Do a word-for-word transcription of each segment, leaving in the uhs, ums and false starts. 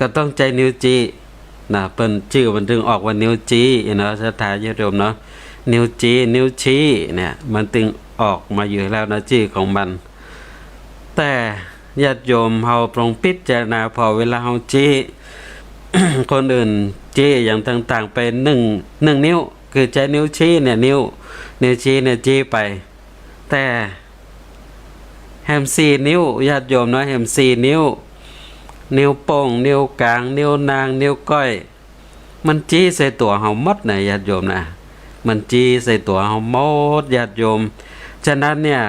ก็ต้องใจ๊นิ้วจี๊ นะ เปิ้นจื้อมันตึงออกว่านิ้วจี๊เนาะ ศรัทธาญาติโยมเนาะ นิ้วจี๊ นิ้วชี้เนี่ย มันตึงออกมาอยู่แล้วนะ จื้อของมัน แต่ญาติโยมเฮาปรองพิจารณา ผ่อเวลาเฮาจี๊ คนอื่นจี๊อย่างต่างๆ ไปนึ่ง นึ่งนิ้ว คือใจ๊นิ้วชี้เนี่ย นิ้ว นิ้วชี้เนี่ยจี๊ไป แต่แหมสี่นิ้ว ญาติโยมเนาะ แหมสี่นิ้ว นิ้วโป้ง นิ้วกลาง นิ้วนาง นิ้วก้อย มันจี๊ใส่ตั๋วเฮาหมดนะ ญาติโยมนะ มันจี๊ใส่ตั๋วเฮาหมด ญาติโยม ฉะนั้นเนี่ย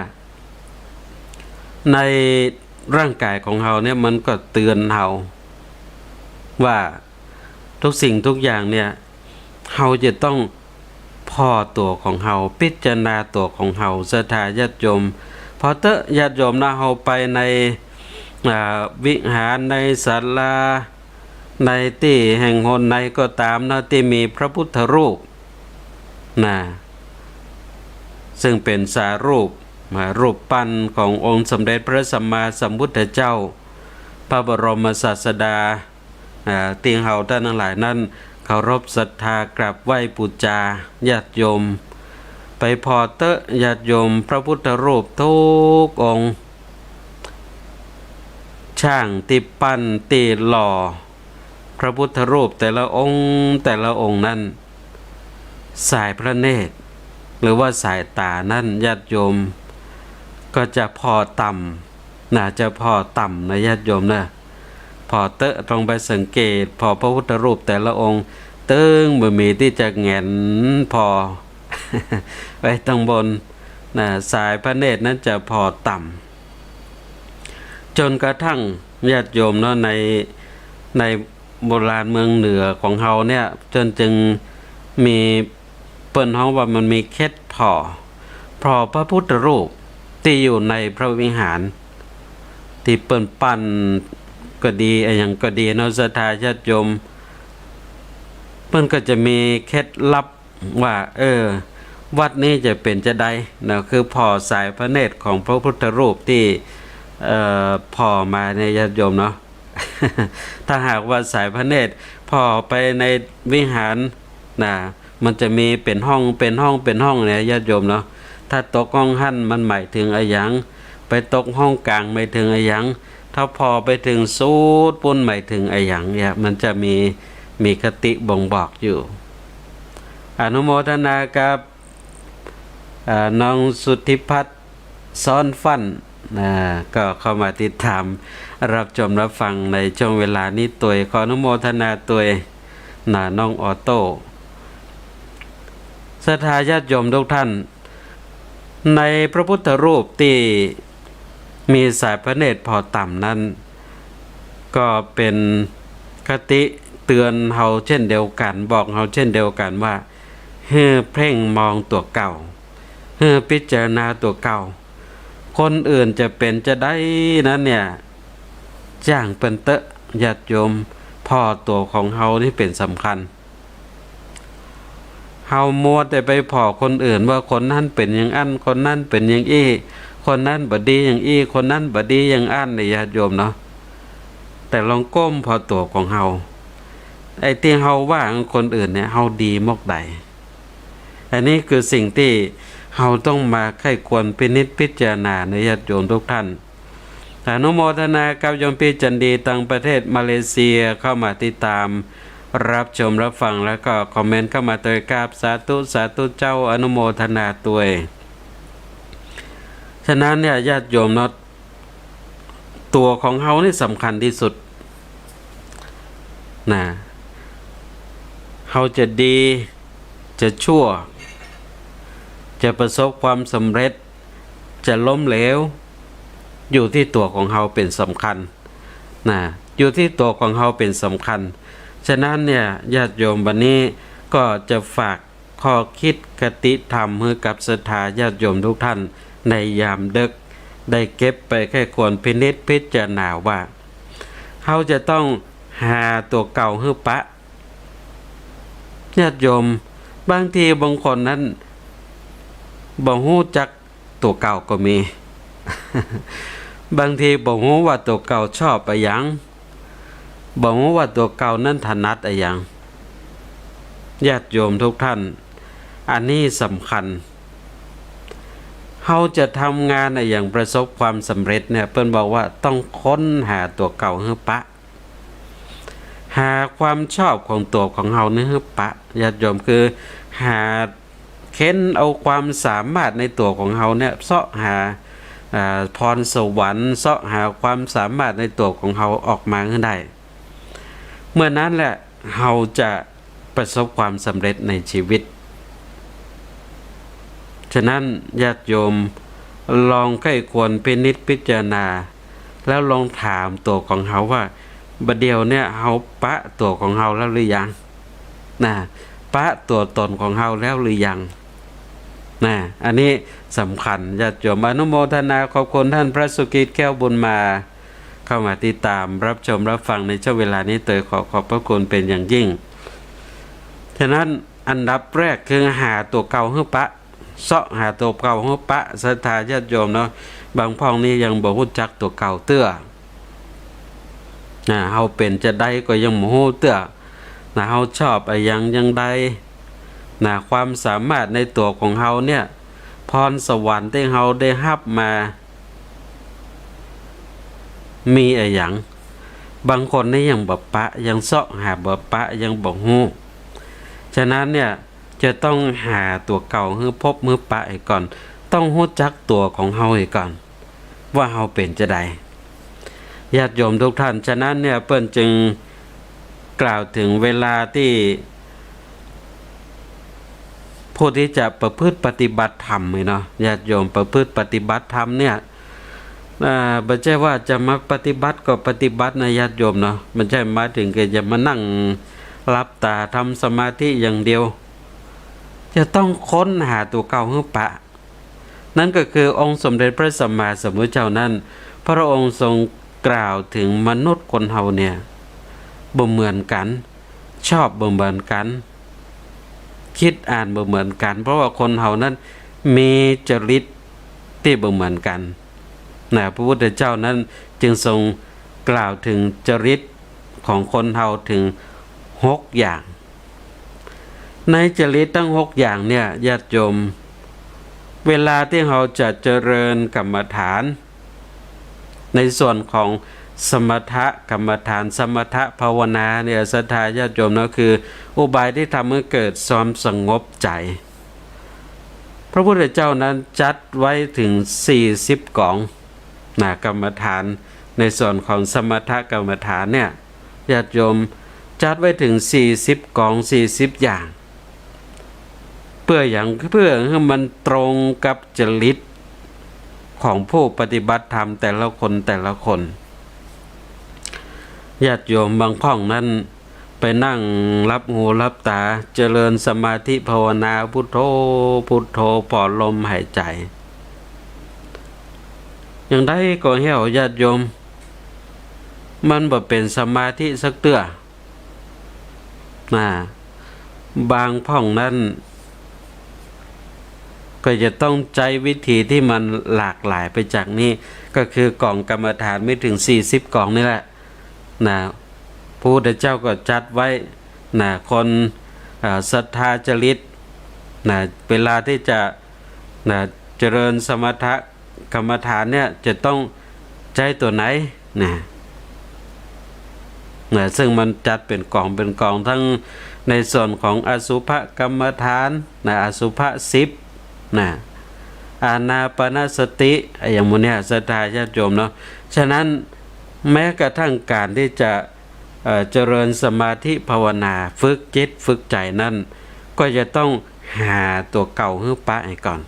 ในร่างกายของเฮาเนี่ย มันก็เตือนเฮาว่า ทุกสิ่งทุกอย่างเนี่ย เฮาจะต้องผ่อตั๋วของเฮา พิจารณาตั๋วของเฮา ศรัทธาญาติโยม ผ่อเต๊อะญาติโยมนะ เฮาไปใน อ่า วิหาร ในศาลา ในตี้แห่งหนไหนก็ต๋ามนะ ตี้มีพระพุทธรูปนะ ซึ่งเป๋นสารูป อ่า รูปปั้นขององค์สมเด็จพระสัมมาสัมพุทธเจ้า พระบรมศาสดา อ่า ตี้เฮาต้านตังหลายนั้นเคารพศรัทธากราบไหว้ปู๋จา ญาติโยม ไปผ่อเต๊อะญาติโยม พระพุทธรูปทุกองค์ ช่างตี้ปั้นตี้หล่อพระพุทธรูปแต่ละองค์แต่ละองค์นั้น สายพระเนตร หรือว่าสายต๋านั้น ญาติโยม ก็จะผ่อต่ำ น่าจะผ่อต่ำนะ ญาติโยมนะ ผ่อเต๊อะ ต้องไปสังเกต ผ่อพระพุทธรูปแต่ละองค์ ตึงบ่มีตี้จะแหงนผ่อ ไปตังบนนะ สายพระเนตรนั้นจะผ่อต่ำ จ๋นกระทั่งญาติโยมเนาะ ใน ในโบราณเมืองเหนือของเฮาเนี่ย เปิ้นจึงมี เปิ้นฮ้องว่ามันมีเคล็ดผ่อ ผ่อพระพุทธรูปตี้อยู่ในพระวิหาร ตี้เปิ้นปั้นก็ดี อะหยังก็ดีเนาะ ศรัทธาญาติโยม เปิ้นก็จะมีเคล็ดลับว่า เออ วัดนี้จะเป๋นจาใดเนาะ คือผ่อสายพระเนตรของพระพุทธรูปตี้ เอ่อ ผ่อมาเนี่ย ญาติโยมเนาะ ถ้าหากว่าสายพระเนตรผ่อไปในวิหารนะ มันจะมีเป๋นห้อง เป๋นห้อง เป๋นห้องเนี่ย ญาติโยมเนาะ ถ้าตกห้องหั้น มันหมายถึงอะหยัง ไปตกห้องกลางหมายถึงอะหยัง ถ้าผ่อไปเถิงสุดปู๊นหมายเถิงอะหยังเนี่ย มันจะมี มีคติบ่งบอกอยู่ อนุโมทนากับ อ่า น้องสุทธิพัฒน์ ซ้อนฟั่น อ่า ก็เข้ามาติดตามรับชมรับฟังในช่วงเวลานี้ตวย ขออนุโมทนาตวย นะ น้องออโต้ ศรัทธาญาติโยมทุกท่าน ในพระพุทธรูปตี้มีสายพระเนตรผ่อต่ำนั้น ก็เป๋นคติเตือนเฮาเช่นเดียวกั๋น บอกเฮาเช่นเดียวกั๋นว่า หื้อเพ่งมองตั๋วเก่า หื้อพิจารณาตั๋วเก่า คนอื่นจะเป๋นจาใดนั้นเนี่ย จ้างเปิ้นเต๊อะ ญาติโยม ผ่อตั๋วของเฮานี่เป๋นสำคัญ เฮามัวแต่ไปผ่อคนอื่นว่าคนนั้นเป๋นอย่างอั้น คนนั้นเป๋นอย่างอี้ คนนั้นบ่ดีอย่างอี้ คนนั้นบ่ดีอย่างอั้นเนี่ย ญาติโยมเนาะ แต่ลองก้มผ่อตั๋วของเฮา ไอ้ตี้เฮาว่าคนอื่นเนี่ย เฮาดีมอกใด อันนี้คือสิ่งตี้เฮาต้องมาใค่ควรพินิจพิจารณานะ ญาติโยมทุกท่าน อนุโมทนากับโยมปี้จันดีตังประเทศมาเลเซีย เข้ามาติดตามรับชมรับฟัง แล้วก็คอมเมนต์เข้ามาตวยครับ สาธุ สาธุเจ้า อนุโมทนาตวย ฉะนั้นเนี่ย ญาติโยมเนาะ ตั๋วของเฮานี่สำคัญตี้สุด นะ เฮาจะดี จะชั่ว จะประสบความสำเร็จ จะล้มเหลว อยู่ตี้ตั๋วของเฮาเป๋นสำคัญ นะ อยู่ตี้ตั๋วของเฮาเป๋นสำคัญ ฉะนั้นเนี่ย ญาติโยม วันนี้ก็จะฝากข้อคิดคติธรรมหื้อกับศรัทธาญาติโยมทุกท่าน ในยามดึก ได้เก็บไปใค่ควรพินิจพิจารณาว่า เฮาจะต้องหาตั๋วเก่าหื้อปะ ญาติโยม บางทีบางคนนั้น บ่ฮู้จักตั๋วเก่าก็มี บางทีบ่ฮู้ว่าตั๋วเก่าชอบอะหยัง บ่ฮู้ว่าตั๋วเก่านั้นถนัดอะหยัง ญาติโยมทุกท่าน อันนี้สำคัญ เฮาจะทำงานอะหยังประสบความสำเร็จเนี่ย เปิ้นบอกว่าต้องค้นหาตั๋วเก่าหื้อปะ หาความชอบของตั๋วของเฮานี่หื้อปะ ญาติโยม คือหา เค้นเอาความสามารถในตั๋วของเฮาเนี่ย เซาะหา อ่า พรสวรรค์ เซาะหาความสามารถในตั๋วของเฮาออกมาหื้อได้ เมื่อนั้นแหละเฮาจะประสบความสำเร็จในชีวิต ฉะนั้นญาติโยมลองใคร่ครวญพินิจพิจารณา แล้วลองถามตั๋วของเฮาว่า บ่าเดี่ยวเนี่ยเฮาปะตั๋วของเฮาแล้วหรือยัง นะ ปะตั๋วตนของเฮาแล้วหรือยัง นะ อันนี้สำคัญ ญาติโยม อนุโมทนาขอบคุณท่านพระสุกิจ แก้วบุญมา เข้ามาติดตามรับชมรับฟังในช่วงเวลานี้ โดยขอขอบพระคุณเป็นอย่างยิ่ง ฉะนั้นอันดับแรกคือหาตั๋วเก่าหื้อปะ เซาะหาตั๋วเก่าหื้อปะ ศรัทธาญาติโยมเนาะ บางพ่องนี่ยังบ่ฮู้จักตั๋วเก่าเตื้อ นะ เฮาเป๋นจาใดก็ยังบ่ฮู้เตื้อ นะ เฮาชอบอะหยังอย่างใด นะ ความสามารถในตั๋วของเฮาเนี่ย พรสวรรค์ตี้เฮาได้ฮับมา มีอะหยัง บางคนนี่ยังบ่ปะ ยังเซาะหาบ่ปะ ยังบ่ฮู้ ฉะนั้นเนี่ยจะต้องหาตั๋วเก่าหื้อพบหื้อปะเหียก่อน ต้องฮู้จักตั๋วของเฮาเหียก่อน ว่าเฮาเป๋นจาใด ญาติโยมทุกท่าน ฉะนั้นเนี่ยเปิ้นจึงกล่าวถึงเวลาตี้ผู้ที่จะประพฤติปฏิบัติธรรมนี่เนาะ ญาติโยม ประพฤติปฏิบัติธรรมเนี่ย อ่า บ่ใจ้ว่าจะมาปฏิบัติก็ปฏิบัตินะ ญาติโยมเนาะ บ่ใจ้มาถึงก็จะมานั่งหลับต๋าทำสมาธิอย่างเดียว จะต้องค้นหาตั๋วเก่าหื้อปะ นั่นก็คือองค์สมเด็จพระสัมมาสัมพุทธเจ้านั้น พระองค์ทรงกล่าวถึงมนุษย์คนเฮาเนี่ย บ่เหมือนกั๋น ชอบบ่เหมือนกั๋น คิดอ่านบ่เหมือนกั๋น เพราะว่าคนเฮานั้นมีจริตตี้บ่เหมือนกั๋น นะ พระพุทธเจ้านั้นจึงทรงกล่าวถึงจริตของคนเฮาถึงหกอย่าง ในจริตตังหกอย่างเนี่ย ญาติโยม เวลาตี้เฮาจะเจริญกรรมฐาน ในส่วนของสมถกรรมฐาน สมถภาวนาเนี่ย ศรัทธาญาติโยมเนาะ คืออุบายตี้ทำหื้อเกิดความสงบใจ๋ พระพุทธเจ้านั้นจัดไว้ถึงสี่สิบกอง นะ กรรมฐาน ในส่วนของสมถกรรมฐานเนี่ย ญาติโยม จัดไว้ถึงสี่สิบกอง สี่สิบอย่าง เปื้อหยัง เปื้อหื้อมันตรงกับจริตของผู้ปฏิบัติธรรมแต่ละคนแต่ละคน ญาติโยม บางพ่องนั้นไปนั่งหลับหูหลับต๋า เจริญสมาธิภาวนา พุทโธ พุทโธ ผ่อนลมหายใจ๋ อย่างใดก็แห้ว ญาติโยม มันบ่เป๋นสมาธิสักเตื้อ นะ บางพ่องนั้นก็จะต้องใจ๊วิธีตี้มันหลากหลายไปจากนี้ ก็คือกองกรรมฐานมีถึงสี่สิบกองนี่แหละ นะ พระพุทธเจ้าก็จัดไว้ นะ คน อ่า ศรัทธาจริต นะ เวลาตี้จะ นะ เจริญสมถกรรมฐานเนี่ย จะต้องใจ๊ตั๋วไหน นะ นะ ซึ่งมันจัดเป๋นกองเป๋นกอง ตังในส่วนของอสุภกรรมฐาน นะ อสุภสิบ นะ อานาปานสติ อะหยังหมู่เนี่ย ศรัทธาญาติโยมเนาะ ฉะนั้นแม้กระทั่งก๋านตี้จะ เอ่อ เจริญสมาธิภาวนา ฝึกจิตฝึกใจ๋นั้น ก็จะต้องหาตั๋วเก่าหื้อปะเหียก่อน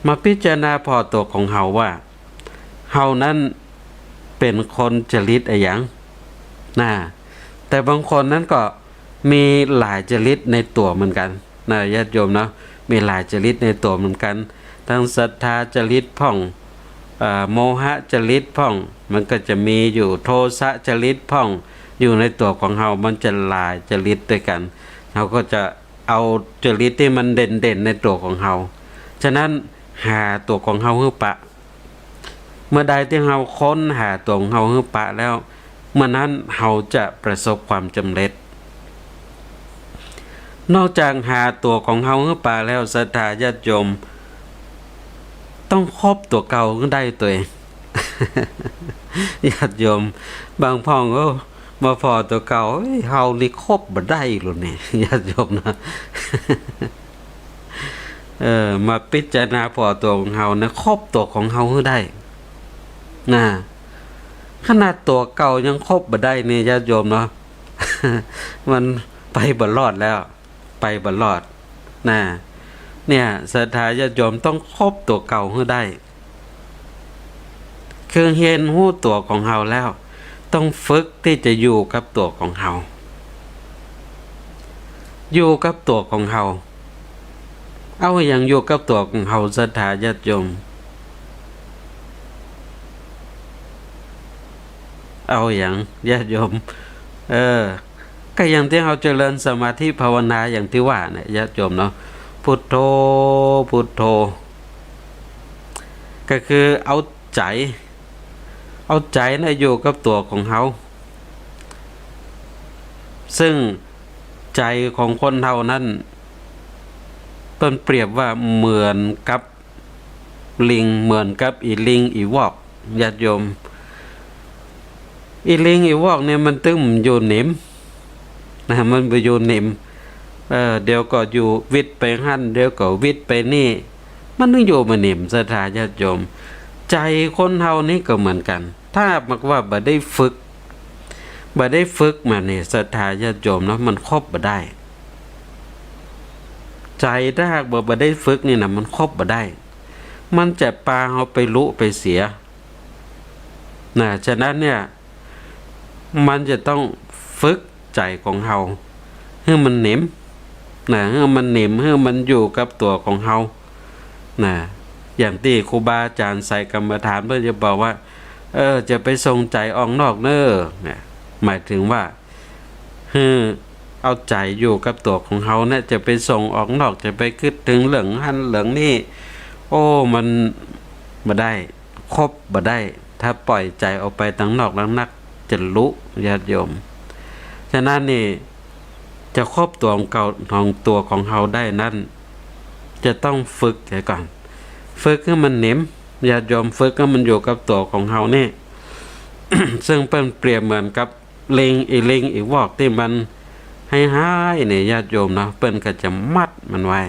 มาพิจารณาผ่อตั๋วของเฮาว่า เฮานั้นเป๋นคนจริตอะหยัง นะ แต่บางคนนั้นก็มีหลายจริตในตั๋วเหมือนกั๋น นะ ญาติโยมเนาะ มีหลายจริตในตั๋วเหมือนกั๋น ตังศรัทธาจริตพ่อง เอ่อ โมหะจริตพ่อง มันก็จะมีอยู่ โทสะจริตพ่อง อยู่ในตั๋วของเฮา มันจะหลายจริตตวยกั๋น เฮาก็จะเอาจริตตี้มันเด่นๆ ในตั๋วของเฮา ฉะนั้นหาตั๋วของเฮาหื้อปะ เมื่อใดตี้เฮาค้นหาตั๋วของเฮาหื้อปะแล้ว เมื่อนั้นเฮาจะประสบความสำเร็จ นอกจากหาตั๋วของเฮาหื้อปะแล้ว ศรัทธาญาติโยม ต้องคบตั๋วเก่าหื้อได้ตวย ญาติโยม บางพ่อง โอ้ บ่าผ่อตั๋วเก่า เอ้ย เฮานี่คบบ่ได้แล้วนี่ ญาติโยมนะ เออ มาพิจารณาผ่อตั๋วของเฮานะ คบตั๋วของเฮาหื้อได้ นะ ขนาดตั๋วเก่ายังคบบ่ได้นี่ ญาติโยมเนาะ มันไปบ่รอดแล้ว ไปบ่รอด นะ เนี่ย ศรัทธาญาติโยมต้องคบตั๋วเก่าหื้อได้ คือเฮียนฮู้ตั๋วของเฮาแล้ว ต้องฝึกตี้จะอยู่กับตั๋วของเฮา อยู่กับตั๋วของเฮา เอาอะหยังอยู่กับตั๋วของเฮา ศรัทธาญาติโยม เอาอะหยัง ญาติโยม เออ ก็อย่างตี้เฮาเจริญสมาธิภาวนาอย่างตี้ว่าเนี่ย ญาติโยมเนาะ พุทโธ พุทโธ ก็คือเอาใจ๋ เอาใจ๋น่ะอยู่กับตั๋วของเฮา ซึ่งใจ๋ของคนเฮานั้น เปิ้นเปรียบว่าเหมือนกับลิง เหมือนกับอี่ลิงอี่วอก ญาติโยม อี่ลิงอี่วอกเนี่ยมันตึงอยู่หนิม นะ มันบ่อยู่หนิม เออ เดี๋ยวก็อยู่วิดไปหั้น เดี๋ยวก็วิดไปนี่ มันตึงอยู่บ่หนิม ศรัทธาญาติโยม ใจ๋คนเฮานี่ก็เหมือนกั๋น ถ้าหากว่าบ่ได้ฝึก บ่ได้ฝึกมาเนี่ย ศรัทธาญาติโยมเนาะ มันคบบ่ได้ ใจ๋ถ้าหากว่าบ่ได้ฝึกนี่นะ มันคบบ่ได้ มันจะปาเฮาไปลุไปเสีย นะ ฉะนั้นเนี่ย มันจะต้องฝึกใจ๋ของเฮาหื้อมันหนิม นะ หื้อมันหนิม หื้อมันอยู่กับตั๋วของเฮา นะ อย่างตี้ครูบาอาจ๋ารย์สายกรรมฐานเปิ้นจะบอกว่า เออ จะไปส่งใจ๋ออกนอกเน่อ นะ หมายถึงว่า หื้อเอาใจ๋อยู่กับตั๋วของเฮาเนี่ย จะไปส่งออกนอก จะไปกึ๊ดเถิงเรื่องหั้นเรื่องนี่ โอ้ มันบ่ได้ คบบ่ได้ ถ้าป่อยใจ๋ออกไปตังนอกแล้วนักจะลุ ญาติโยม ฉะนั้นนี่ จะคบตั๋วของเก่า ของตั๋วของเฮาได้นั้น จะต้องฝึกเสียก่อน ฝึกหื้อมันหนิม ญาติโยม ฝึกหื้อมันอยู่กับตั๋วของเฮานี่ ซึ่งเปิ้นเปรียบเหมือนกับลิง อี่ลิงอี่วอกตี้มันฮ้ายๆ เนี่ย ญาติโยมเนาะ เปิ้นก็จะมัดมันไว้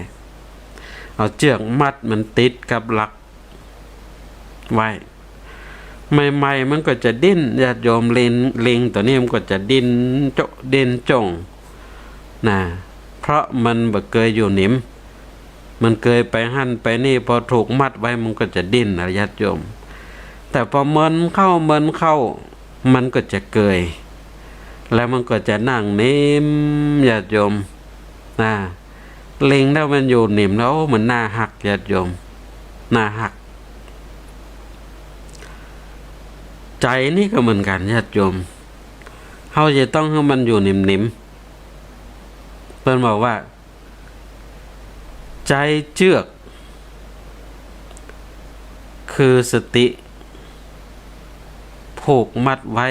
เอาเจื้อกมัดมันติดกับหลัก ไว้ ใหม่ๆ มันก็จะดิ้น ญาติโยม ลิง ลิงตั๋วนี้มันก็จะดิ้นโจ๊ะ ดิ้นโจ้ง นะ เพราะมันบ่เกยอยู่หนิม มันเกยไปหั้นไปนี่ พอถูกมัดไว้มันก็จะดิ้นนะ ญาติโยม แต่พอเมินเข้า เมินเข้า มันก็จะเกย แล้วมันก็จะนั่งหนิม ญาติโยม นะ ลิงถ้ามันอยู่หนิมแล้ว โอ้ มันน่าฮัก ญาติโยม น่าฮัก ใจ๋นี่ก็เหมือนกั๋น ญาติโยม เฮาจะต้องหื้อมันอยู่หนิมๆ เปิ้นบอกว่า ใจ๋เจื้อก คือสติ ผูกมัดไว้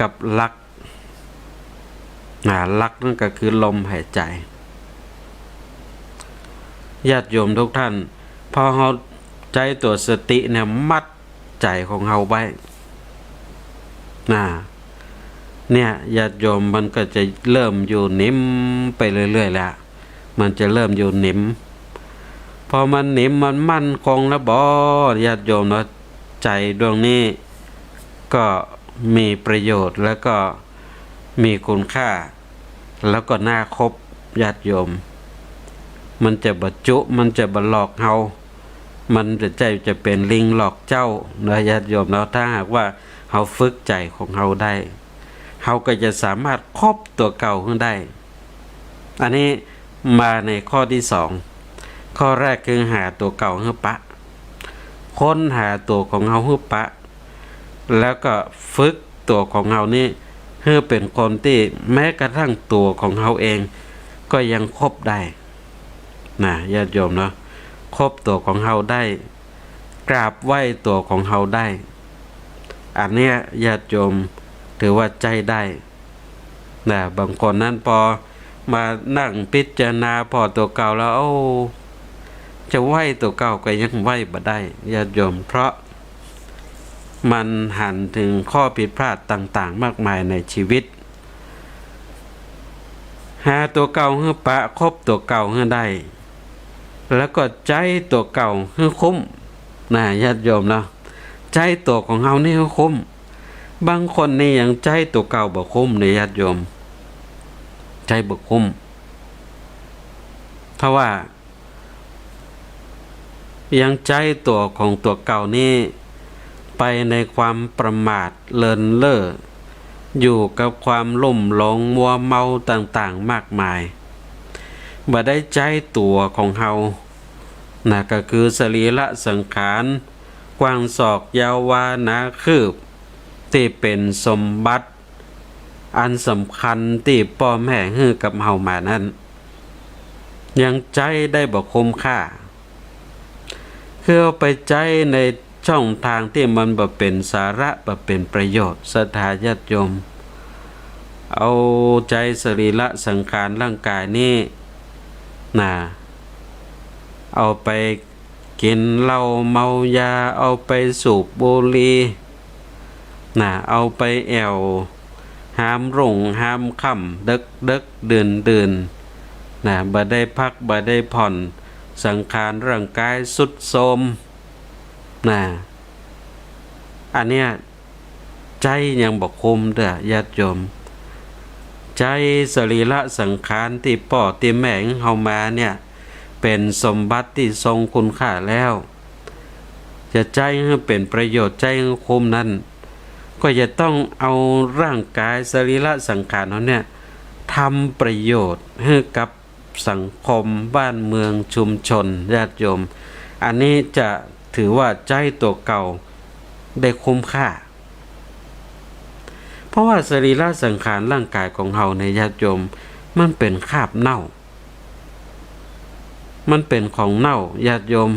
กับหลัก อ่า หลักนั้นก็คือลมหายใจ๋ ญาติโยมทุกท่าน พอเฮาใจ๊ตั๋วสติเนี่ยมัดใจ๋ของเฮาไว้ อ่า เนี่ย ญาติโยม มันก็จะเริ่มอยู่หนิมไปเรื่อยๆ แล้ว มันจะเริ่มอยู่หนิม พอมันหนิมมันมั่นคงแล้วบ่ ญาติโยมเนาะ ใจ๋ดวงนี้ก็มีประโยชน์ แล้วก็มีคุณค่า แล้วก็น่าคบ ญาติโยม มันจะบ่จุ มันจะบ่หลอกเฮา มันบ่ใจ้จะเป๋นลิงหลอกเจ้านะ ญาติโยมเนาะ ถ้าหากว่าเฮาฝึกใจ๋ของเฮาได้ เฮาก็จะสามารถคบตั๋วเก่าหื้อได้ อันนี้มาในข้อตี้สอง ข้อแรกคือหาตั๋วเก่าหื้อปะ ค้นหาตั๋วของเฮาหื้อปะ แล้วก็ฝึกตั๋วของเฮานี้หื้อเป๋นคนตี้แม้กระทั่งตั๋วของเฮาเองก็ยังคบได้นะ ญาติโยมเนาะ คบตั๋วของเฮาได้ กราบไหว้ตั๋วของเฮาได้ อันเนี้ยญาติโยม ถือว่าใจ๊ได้ นะ บางคนนั้นปอมานั่งพิจารณาผ่อตั๋วเก่าแล้ว โอ้ จะไหว้ตั๋วเก่าก็ยังไหว้บ่ได้ ญาติโยม เพราะมันหันเถิงข้อผิดพลาดต่างๆ มากมายในชีวิต หาตั๋วเก่าหื้อปะ คบตั๋วเก่าหื้อได้ แล้วก็ใจ๊ตั๋วเก่าหื้อคุ้ม นะ ญาติโยมเนาะ ใจ๊ตั๋วของเฮานี่หื้อคุ้ม บางคนนี่ยังใจ๊ตั๋วเก่าบ่คุ้มเลย ญาติโยม ใจ๊บ่คุ้ม เพราะว่ายังใจ๊ตั๋วของตั๋วเก่านี่ไปในความประมาทเลินเล่อ อยู่กับความลุ่มหลงมัวเมาต่างๆ มากมาย บ่ได้ใจ๊ตั๋วของเฮา นะ ก็คือสรีระสังขาร กว้างศอกยาววาหนาคืบ ตี้เป๋นสมบัติอันสำคัญตี้ป้อแม่หื้อกับเฮามานั้น ยังใจ๊ได้บ่คุ้มค่า คือเอาไปใจ๊ในช่องทางตี้มันบ่เป๋นสาระ บ่เป๋นประโยชน์ ศรัทธาญาติโยม เอาใจ๊สรีระสังขารร่างกายนี่ นะ เอาไปกิ๋นเหล้าเมายา เอาไปสูบบุหรี่ นะ เอาไปแอ่ว หามรุ่งหามค่ำ ดึกๆ ดื่นๆ นะ บ่ได้พัก บ่ได้ผ่อน สังขารร่างกายทรุดโทรม นะ อันเนี้ย ใจ๊ยังบ่คุ้มเตื้อ ญาติโยม ใจ๊สรีระสังขารตี้ป้อตี้แม่หื้อเฮามาเนี่ย เป๋นสมบัติตี้ทรงคุณค่าแล้ว จะใจ๊หื้อเป๋นประโยชน์ ใจ๊หื้อคุ้มนั้น ก็จะต้องเอาร่างกายสรีระสังขารเฮาเนี่ย ทำประโยชน์หื้อกับสังคม บ้านเมือง ชุมชน ญาติโยม อันนี้จะถือว่าใจ๊ตั๋วเก่าได้คุ้มค่า เพราะว่าสรีระสังขารร่างกายของเฮาเนี่ย ญาติโยม มันเป๋นคราบเน่า มันเป๋นของเน่า ญาติโยม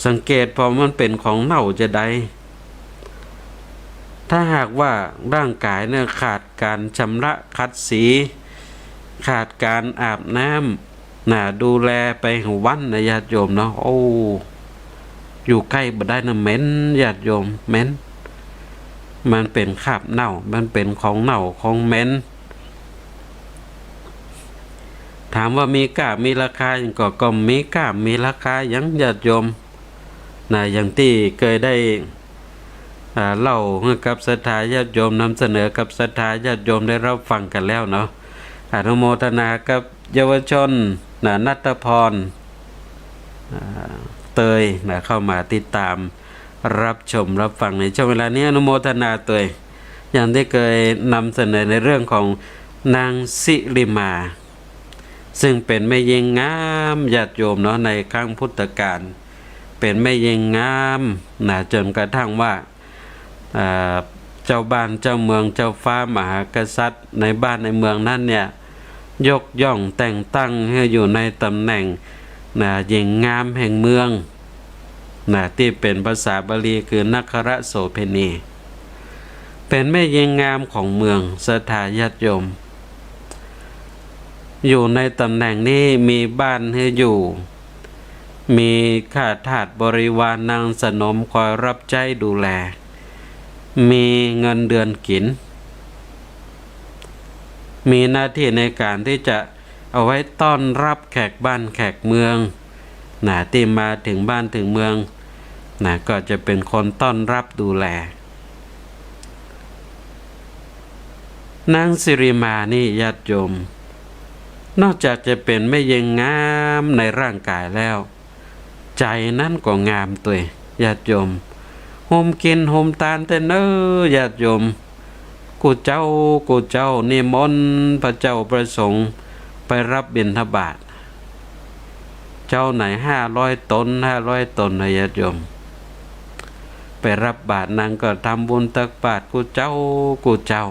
สังเกตผ่อมันเป๋นของเน่าจาใด ถ้าหากว่าร่างกายเนี่ยขาดก๋านชำระขัดสี ขาดก๋านอาบน้ำ นะ ดูแลไปหื้อวันนะ ญาติโยมเนาะ โอ้ อยู่ใก้บ่ได้นะ เหม็น ญาติโยม เหม็น มันเป๋นคราบเน่า มันเป๋นของเน่าของเหม็น ถามว่ามีก้ามีราคาหยังก่อ ก็บ่มีก้ามีราคาหยัง ญาติโยม นะ อย่างตี้เกยได้ อ่า เล่าหื้อกับศรัทธาญาติโยม นำเสนอกับศรัทธาญาติโยมได้ฮับฟังกั๋นแล้วเนาะ อนุโมทนากับเยาวชน นะ ณัฐพร อ่า เตย นะ เข้ามาติดต๋ามฮับชมฮับฟังในช่วงเวลานี้ อนุโมทนาเตย อย่างตี้เกยนำเสนอในเรื่องของนางสิริมา ซึ่งเป๋นแม่ญิงงาม ญาติโยมเนาะ ในครั้งพุทธกาล เป๋นแม่ญิงงาม นะ จ๋นกระทั่งว่า อ่า เจ้าบ้านเจ้าเมือง เจ้าฟ้ามหากษัตริย์ ในบ้านในเมืองนั้นเนี่ย ยกย่องแต่งตั้งหื้ออยู่ในต๋ำแหน่ง นะ ญิงงามแห่งเมือง นะ ตี้เป๋นภาษาบาลีคือ นครโสเภณี เป๋นแม่ญิงงามของเมือง ศรัทธาญาติโยม อยู่ในต๋ำแหน่งนี้มีบ้านหื้ออยู่ มีข้าทาสบริวารนางสนมคอยฮับใจ๊ดูแล มีเงินเดือนกิ๋น มีหน้าตี้ในก๋านตี้จะเอาไว้ต้อนฮับแขกบ้านแขกเมือง นะ ตี้มาเถิงบ้านเถิงเมือง นะ ก็จะเป๋นคนต้อนฮับดูแล นางสิริมานี่ ญาติโยม นอกจากจะเป๋นแม่ญิงงามในร่างกายแล้ว ใจ๋นั้นก็งามตวย ญาติโยม โฮมกิ๋นโฮมตานแต๊เน่อ ญาติโยม กู้เจ๊ากู้เจ๊านิมนต์พระเจ้าพระสงฆ์ไปฮับบิณฑบาต เจ๊าไหนห้าร้อยต๋น ห้าร้อยต๋นนะ ญาติโยม ไปฮับบาตร นางก็ทำบุญตักบาตรกู้เจ๊ากู้เจ๊า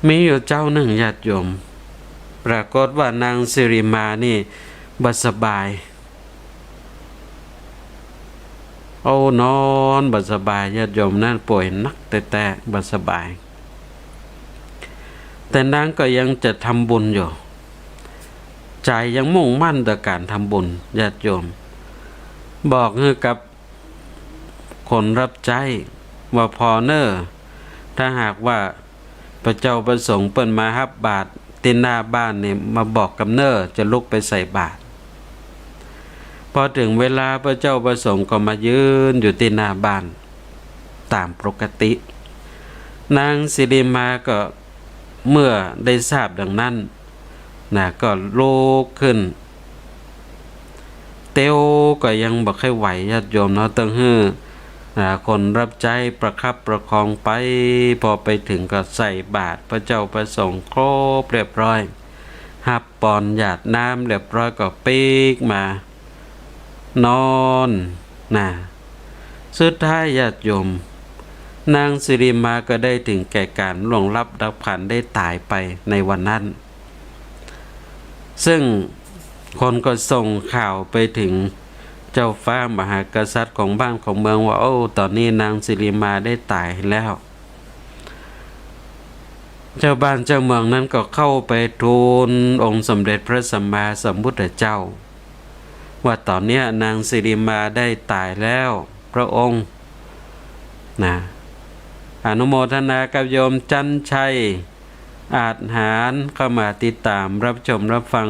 มีอยู่เจ๊านึ่ง ญาติโยม ปรากฏว่านางสิริมานี่บ่สบาย โอ้ นอนบ่สบาย ญาติโยม นั่นป่วยหนักแต๊ๆ บ่สบาย แต่นางก็ยังจะทำบุญอยู่ ใจ๋ยังมุ่งมั่นต่อก๋านทำบุญ ญาติโยม บอกหื้อกับคนฮับใจ๊ว่า ผ่อเน่อ ถ้าหากว่า พระเจ้าพระสงฆ์เปิ้นมาฮับบาตรตี้หน้าบ้านนี่ มาบอกกำเน่อ จะลุกไปใส่บาตร พอเถิงเวลาพระเจ้าพระสงฆ์ก็มายืนอยู่ตี้หน้าบ้านต๋ามปกติ นางสิริมาก็เมื่อได้ทราบดังนั้นนะ ก็ลุกขึ้น เตียวก็ยังบ่ค่อยไหว ญาติโยมเนาะ ต้องหื้อ อ่า คนฮับใจ๊ประคับประคองไป พอไปเถิงก็ใส่บาตรพระเจ้าพระสงฆ์ครบเรียบร้อย ฮับปอนหยาดน้ำเรียบร้อยก็ปิ๊กมานอนนะ สุดท้าย ญาติโยม นางสิริมาก็ได้เถิงแก่ก๋านล่วงลับดับขันธ์ ได้ต๋ายไปในวันนั้น ซึ่งคนก็ส่งข่าวไปเถิงเจ้าฟ้ามหากษัตริย์ของบ้านของเมืองว่า โอ้ ต๋อนนี้นางสิริมาได้ต๋ายแล้ว เจ้าบ้านเจ้าเมืองนั้นก็เข้าไปทูลองค์สมเด็จพระสัมมาสัมพุทธเจ้า ว่าต๋อนเนี้ยนางสิริมาได้ต๋ายแล้ว พระองค์นะ อนุโมทนากับโยมจันชัย อาจหาร เข้ามาติดต๋ามรับชมรับฟัง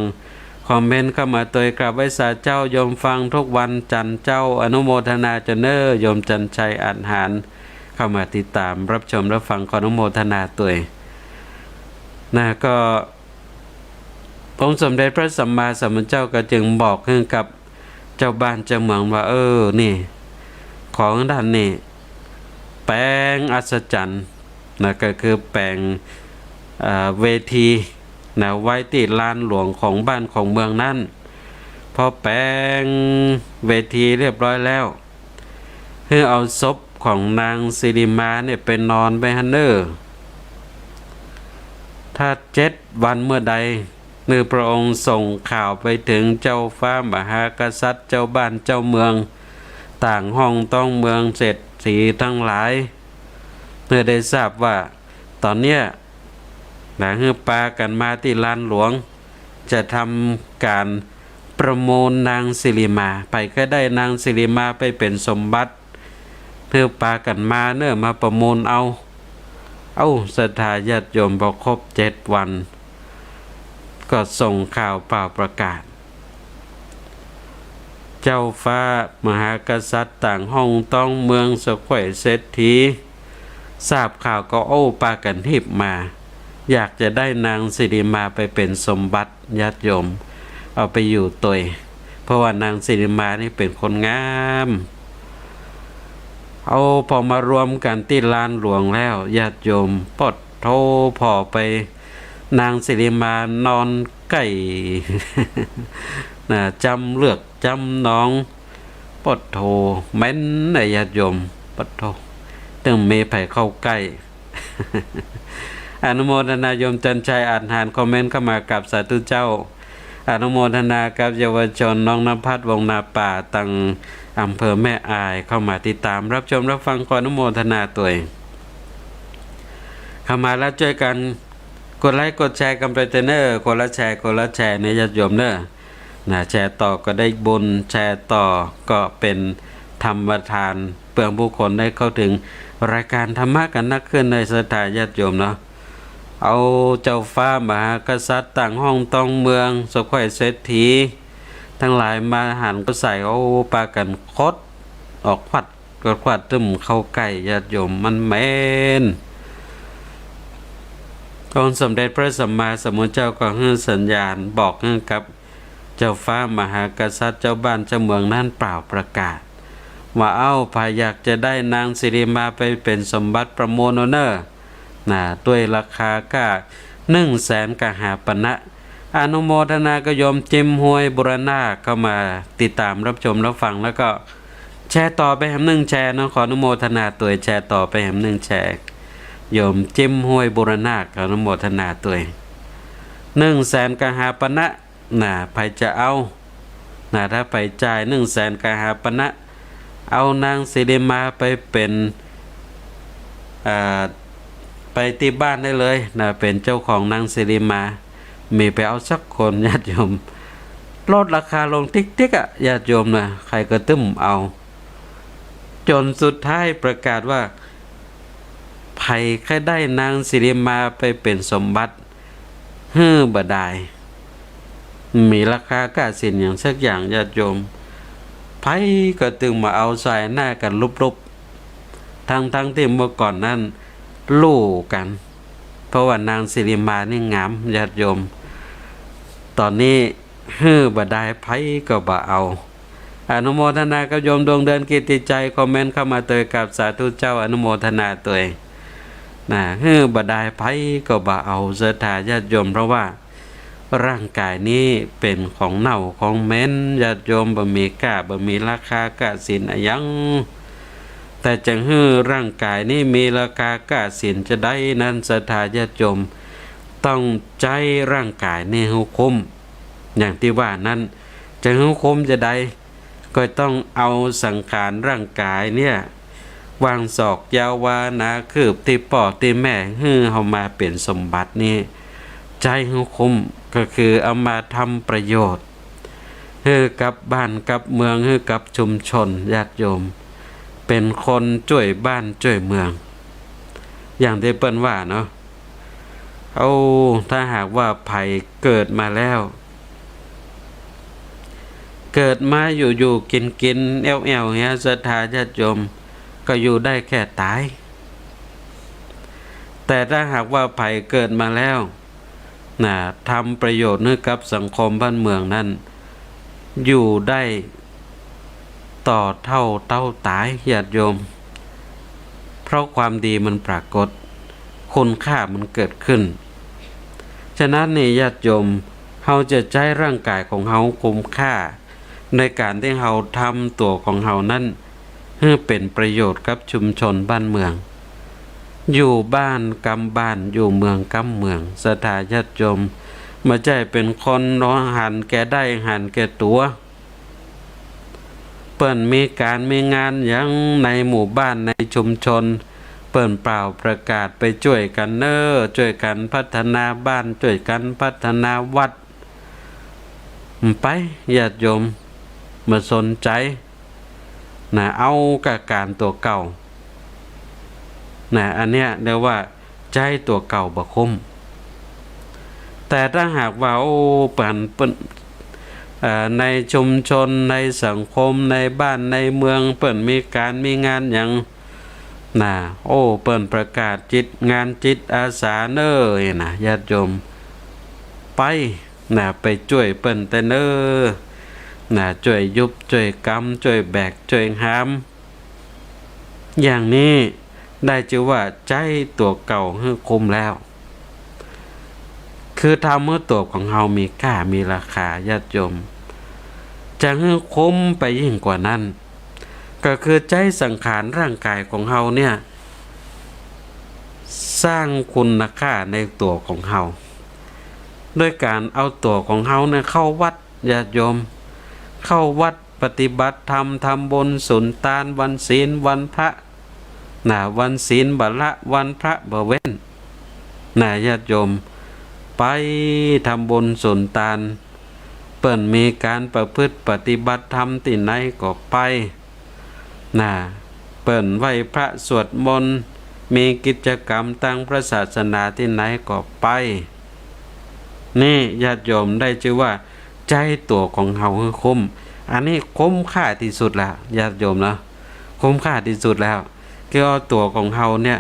คอมเมนต์เข้ามาตวย กราบไหว้สาเจ้า โยมฟังทุกวันจันทร์เจ้า อนุโมทนาเจ้าเน่อ โยมจันชัย อาจหาร เข้ามาติดต๋ามรับชมรับฟัง ขออนุโมทนาตวยนะ ก็ องค์สมเด็จพระสัมมาสัมพุทธเจ้าก็จึงบอกหื้อกับเจ้าบ้านเจ้าเมืองว่า เออ นี่ ของต้านนี่ แป๋งอัศจรรย์นะ ก็คือแป๋ง เอ่อ เวทีนะ ไว้ตี้ลานหลวงของบ้านของเมืองนั้น พอแป๋งเวทีเรียบร้อยแล้ว หื้อเอาศพของนางสิริมาเนี่ยไปนอนไว้หั้นเน่อ ถ้าเจ็ดวันเมื่อใด เมื่อพระองค์ส่งข่าวไปเถิงเจ้าฟ้ามหากษัตริย์ เจ้าบ้านเจ้าเมือง ต่างห้องต้องเมือง เศรษฐีตังหลาย เมื่อได้ทราบว่าต๋อนเนี้ยนะ หื้อปากั๋นมาตี้ลานหลวง จะทำก๋านประมูลนางสิริมา ใผใค่ได้นางสิริมาไปเป๋นสมบัติ หื้อปากั๋นมาเน่อ มาประมูลเอา เอ้า ศรัทธาญาติโยม พอครบเจ็ดวัน ก็ส่งข่าวเป่าประกาศ เจ้าฟ้ามหากษัตริย์ ต่างห้องต้องเมือง สะใคว้เศรษฐี ทราบข่าวก็ โอ้ ปากั๋นฮีบมา อยากจะได้นางสิริมาไปเป๋นสมบัติ ญาติโยม เอาไปอยู่ตวย เพราะว่านางสิริมานี่เป๋นคนงาม เอา พอมารวมกั๋นตี้ลานหลวงแล้ว ญาติโยม ป๊อดโธ่ ผ่อไป นางสิริมานอนใก้ นะ จำเลือดจำหนอง ป๊อดโธ่ เหม็นนะญาติโยม ป๊อดโธ่ ตึงบ่มีใผเข้าใก้ อนุโมทนาโยมจันชัย อาจหาร คอมเมนต์เข้ามา กราบสาธุเจ้า อนุโมทนากับเยาวชนน้องนภัส วงศ์นาป่า ตังอำเภอแม่อาย เข้ามาติดต๋ามรับชมรับฟัง ขออนุโมทนาตวย เข้ามาแล้วจ้วยกั๋นกดไลก์กดแชร์กั๋นไปเต๊อะเน่อ คนละแชร์คนละแชร์เน่อญาติโยมเน่อ นะ แชร์ต่อก็ได้บุญ แชร์ต่อก็เป๋นธรรมทาน เปื้อผู้คนได้เข้าเถิงรายก๋านธรรมะกั๋นนักขึ้น เน่อศรัทธาญาติโยมเนาะ เอา เจ้าฟ้ามหากษัตริย์ ต่างห้องต้องเมือง สะใคว้เศรษฐีตังหลายมาหันก็ใส่ โอ้ ปากั๋นขดออก ขวัดก็ขวัด ตึงบ่เข้าใก้ ญาติโยม มันเหม็น องค์สมเด็จพระสัมมาสัมพุทธเจ้าก็หื้อสัญญาณบอกหื้อกับเจ้าฟ้ามหากษัตริย์ เจ้าบ้านเจ้าเมืองนั้นเป่าประกาศ ว่า เอ้า ใผอยากจะได้นางสิริมาไปเป๋นสมบัติ ประมูลเอาเน่อ นะ ตวยราคาก้า นึ่งแสนกหาปณะ อนุโมทนากับโยมจิมฮวยบุรณาค เข้ามาติดต๋ามรับชมรับฟัง แล้วก็แชร์ต่อไปแหมนึ่งแชร์เนาะ ขออนุโมทนาตวย แชร์ต่อไปแหมนึ่งแชร์ โยมจิมฮวยบุรณาค ขออนุโมทนาตวย นึ่งแสนกหาปณะ นะ ใผจะเอา นะ ถ้าใผจ่ายนึ่งแสนกหาปณะ เอานางสิริมาไปเป๋น อ่า ไปตี้บ้านได้เลยนะ เป๋นเจ้าของนางสิริมา บ่ไปเอาสักคน ญาติโยม ลดราคาลงติ๊กๆ อะ ญาติโยมนะ ใผก็ตึ้มเอา จ๋นสุดท้ายประกาศว่า ใผใค่ได้นางสิริมาไปเป๋นสมบัติ หื้อบ่ดาย บ่มีราคาก้าสินอย่างสักอย่าง ญาติโยม ใผก็ตึงมาเอาสายหน้ากั๋นลุบๆ ทั้งๆ ตี้เมื่อก่อนนั้นลู่กั๋น เพราะว่านางสิริมานี่งาม ญาติโยม ต๋อนนี้หื้อบ่ดาย ใผก็บ่เอา อนุโมทนากับโยมดวงเดือนกิตติชัย คอมเมนต์เข้ามาตวย กราบสาธุเจ้า อนุโมทนาตวยนะ หื้อบ่ดาย ใผก็บ่เอา ศรัทธาญาติโยม เพราะว่าร่างก๋ายนี้เป๋นของเน่าของเหม็น ญาติโยม บ่มีก้า บ่มีราคาก้าสินอะหยัง แต่จะหื้อร่างก๋ายนี้มีราคาก้าสินจาใดนั้น ศรัทธาญาติโยม ต้องใจ๊ร่างก๋ายนี้หื้อคุ้ม อย่างตี้ว่านั้น จะหื้อคุ้มจาใด ก็ต้องเอาสังขารร่างก๋ายเนี่ย กว้างศอกยาววาหนาคืบ ตี้ป้อตี้แม่ หื้อเอามาเป๋นสมบัตินี้ ใจ๊หื้อคุ้ม ก็คือเอามาทำประโยชน์ หื้อกับบ้านกับเมือง หื้อกับชุมชน ญาติโยม เป๋นคนจ้วยบ้านจ้วยเมือง อย่างตี้เปิ้นว่าเนาะ เอา ถ้าหากว่าใผเกิดมาแล้ว เกิดมาอยู่ๆ กิ๋นๆ แอ่วๆ เหีย ศรัทธาญาติโยม ก็อยู่ได้แค่ต๋าย แต่ถ้าหากว่าใผเกิดมาแล้วนะ ทำประโยชน์หื้อกับสังคมบ้านเมืองนั้น อยู่ได้ต่อเต้าเต้าต๋าย ญาติโยม เพราะความดีมันปรากฏ คุณค่ามันเกิดขึ้น ฉะนั้นนี่ ญาติโยม เฮาจะใจ๊ร่างก๋ายของเฮาคุ้มค่า ในก๋านตี้เฮาทำตั๋วของเฮานั้น หื้อเป๋นประโยชน์กับชุมชนบ้านเมือง อยู่บ้านกำบ้าน อยู่เมืองกำเมือง ศรัทธาญาติโยม บ่ใจ้เป๋นคนหันแก่ได้หันแก่ตั๋ว เปิ้นมีก๋านมีงานหยังในหมู่บ้านในชุมชน เปิ้นเป่าประกาศไปจ้วยกั๋นเน่อ จ้วยกั๋นพัฒนาบ้าน จ้วยกั๋นพัฒนาวัด บ่ไป ญาติโยม บ่สนใจ๋นะ เอาก้าก๋านตั๋วเก่านะ อันเนี้ยเรียกว่าใจ๊ตั๋วเก่าบ่คุ้ม แต่ถ้าหากว่า โอ้ เปิ้น เปิ้น เอ่อ ในชุมชน ในสังคม ในบ้าน ในเมือง เปิ้นมีก๋านมีงานหยังนะ โอ้ เปิ้นประกาศจิต งานจิตอาสาเน่อนะ ญาติโยม ไปนะ ไปจ้วยเปิ้นแต๊เน่อนะ จ้วยยุบ จ้วยกำ จ้วยแบก จ้วยหาม อย่างนี้ได้จื้อว่าใจ๊ตั๋วเก่าหื้อคุ้มแล้ว คือทำหื้อตั๋วของเฮามีก้ามีราคา ญาติโยม จะหื้อคุ้มไปยิ่งกว่านั้น ก็คือใจ๊สังขารร่างก๋ายของเฮาเนี่ย สร้างคุณค่าในตั๋วของเฮา โดยก๋านเอาตั๋วของเฮาเนี่ยเข้าวัด ญาติโยม เข้าวัดปฏิบัติธรรม ทำบุญสุนตาน วันศีลวันพระนะ วันศีลบ่ละ วันพระบ่เว้นนะ ญาติโยม ไปทำบุญสุนตาน เปิ้นมีก๋านประพฤติปฏิบัติธรรมตี้ไหนก็ไปนะ เปิ้นไหว้พระสวดมนต์ มีกิจกรรมตางพระศาสนาตี้ไหนก็ไป นี่ญาติโยมได้จื้อว่าใจ๊ตั๋วของเฮาหื้อคุ้ม อันนี้คุ้มค่าตี้สุดละ ญาติโยมนะ คุ้มค่าตี้สุดแล้ว คือเอาตั๋วของเฮาเนี่ย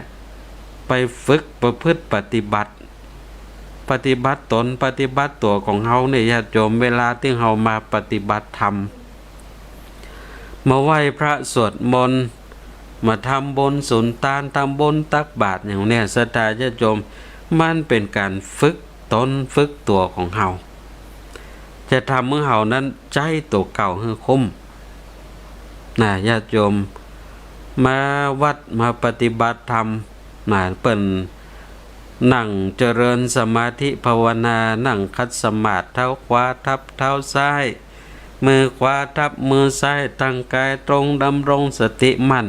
ไปฝึกประพฤติปฏิบัติ ปฏิบัติตน ปฏิบัติตั๋วของเฮาเนี่ย ญาติโยม เวลาตี้เฮามาปฏิบัติธรรม มาไหว้พระสวดมนต์ มาทำบุญสุนตาน ทำบุญตักบาตรอย่างเนี้ย ศรัทธาญาติโยม มันเป๋นก๋านฝึกตนฝึกตั๋วของเฮา จะทำหื้อเฮานั้นใจ๊ตั๋วเก่าหื้อคุ้มนะ ญาติโยม มาวัดมาปฏิบัติธรรมนะ เปิ้นนั่งเจริญสมาธิภาวนา นั่งขัดสมาธิ เท้าขวาทับเท้าซ้าย มือขวาทับมือซ้าย ตั้งกายตรง ดำรงสติมั่น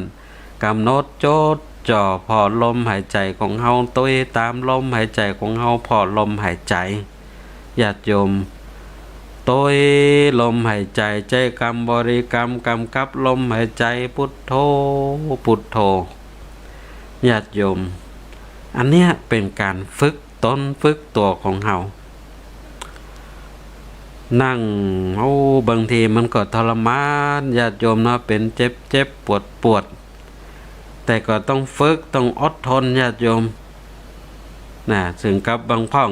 กำหนดจดจ่อผ่อลมหายใจ๋ของเฮา ตวยต๋ามลมหายใจ๋ของเฮา ผ่อลมหายใจ๋ ญาติโยม ตวยลมหายใจ๋ ใจ๊กำบริกรรมกำกับลมหายใจ๋ พุทโธ พุทโธ ญาติโยม อันเนี้ยเป๋นก๋านฝึกต๋นฝึกตั๋วของเฮา นั่ง โอ้ บางทีมันก็ทรมาน ญาติโยมเนาะ เป๋นเจ็บๆ ปวดๆ แต่ก็ต้องฝึก ต้องอดทน ญาติโยม นะ เถิงกับบางพ่อง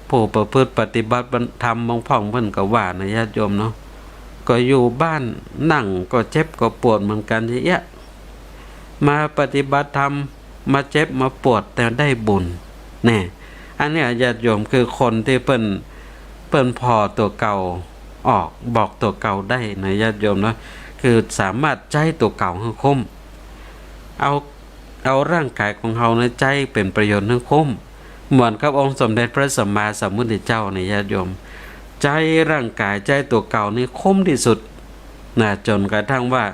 ผู้ประพฤติปฏิบัติธรรมบางพ่องเปิ้นก็ว่านะ ญาติโยมเนาะ ก็อยู่บ้านนั่งก็เจ็บก็ปวดเหมือนกั๋นเยียะ มาปฏิบัติธรรม มาเจ็บมาปวดแต่ได้บุญ แน่ อันเนี้ยญาติโยม คือคนตี้เปิ้น เปิ้นผ่อตั๋วเก่าออก บอกตั๋วเก่าได้นะ ญาติโยมเนาะ คือสามารถใจ๊ตั๋วเก่าหื้อคุ้ม เอา เอาร่างก๋ายของเฮานะ ใจ๊เป๋นประโยชน์หื้อคุ้ม เหมือนกับองค์สมเด็จพระสัมมาสัมพุทธเจ้าเนี่ย ญาติโยม ใจ๊ร่างก๋าย ใจ๊ตั๋วเก่านี่คุ้มตี้สุดนะ จ๋นกระทั่งว่า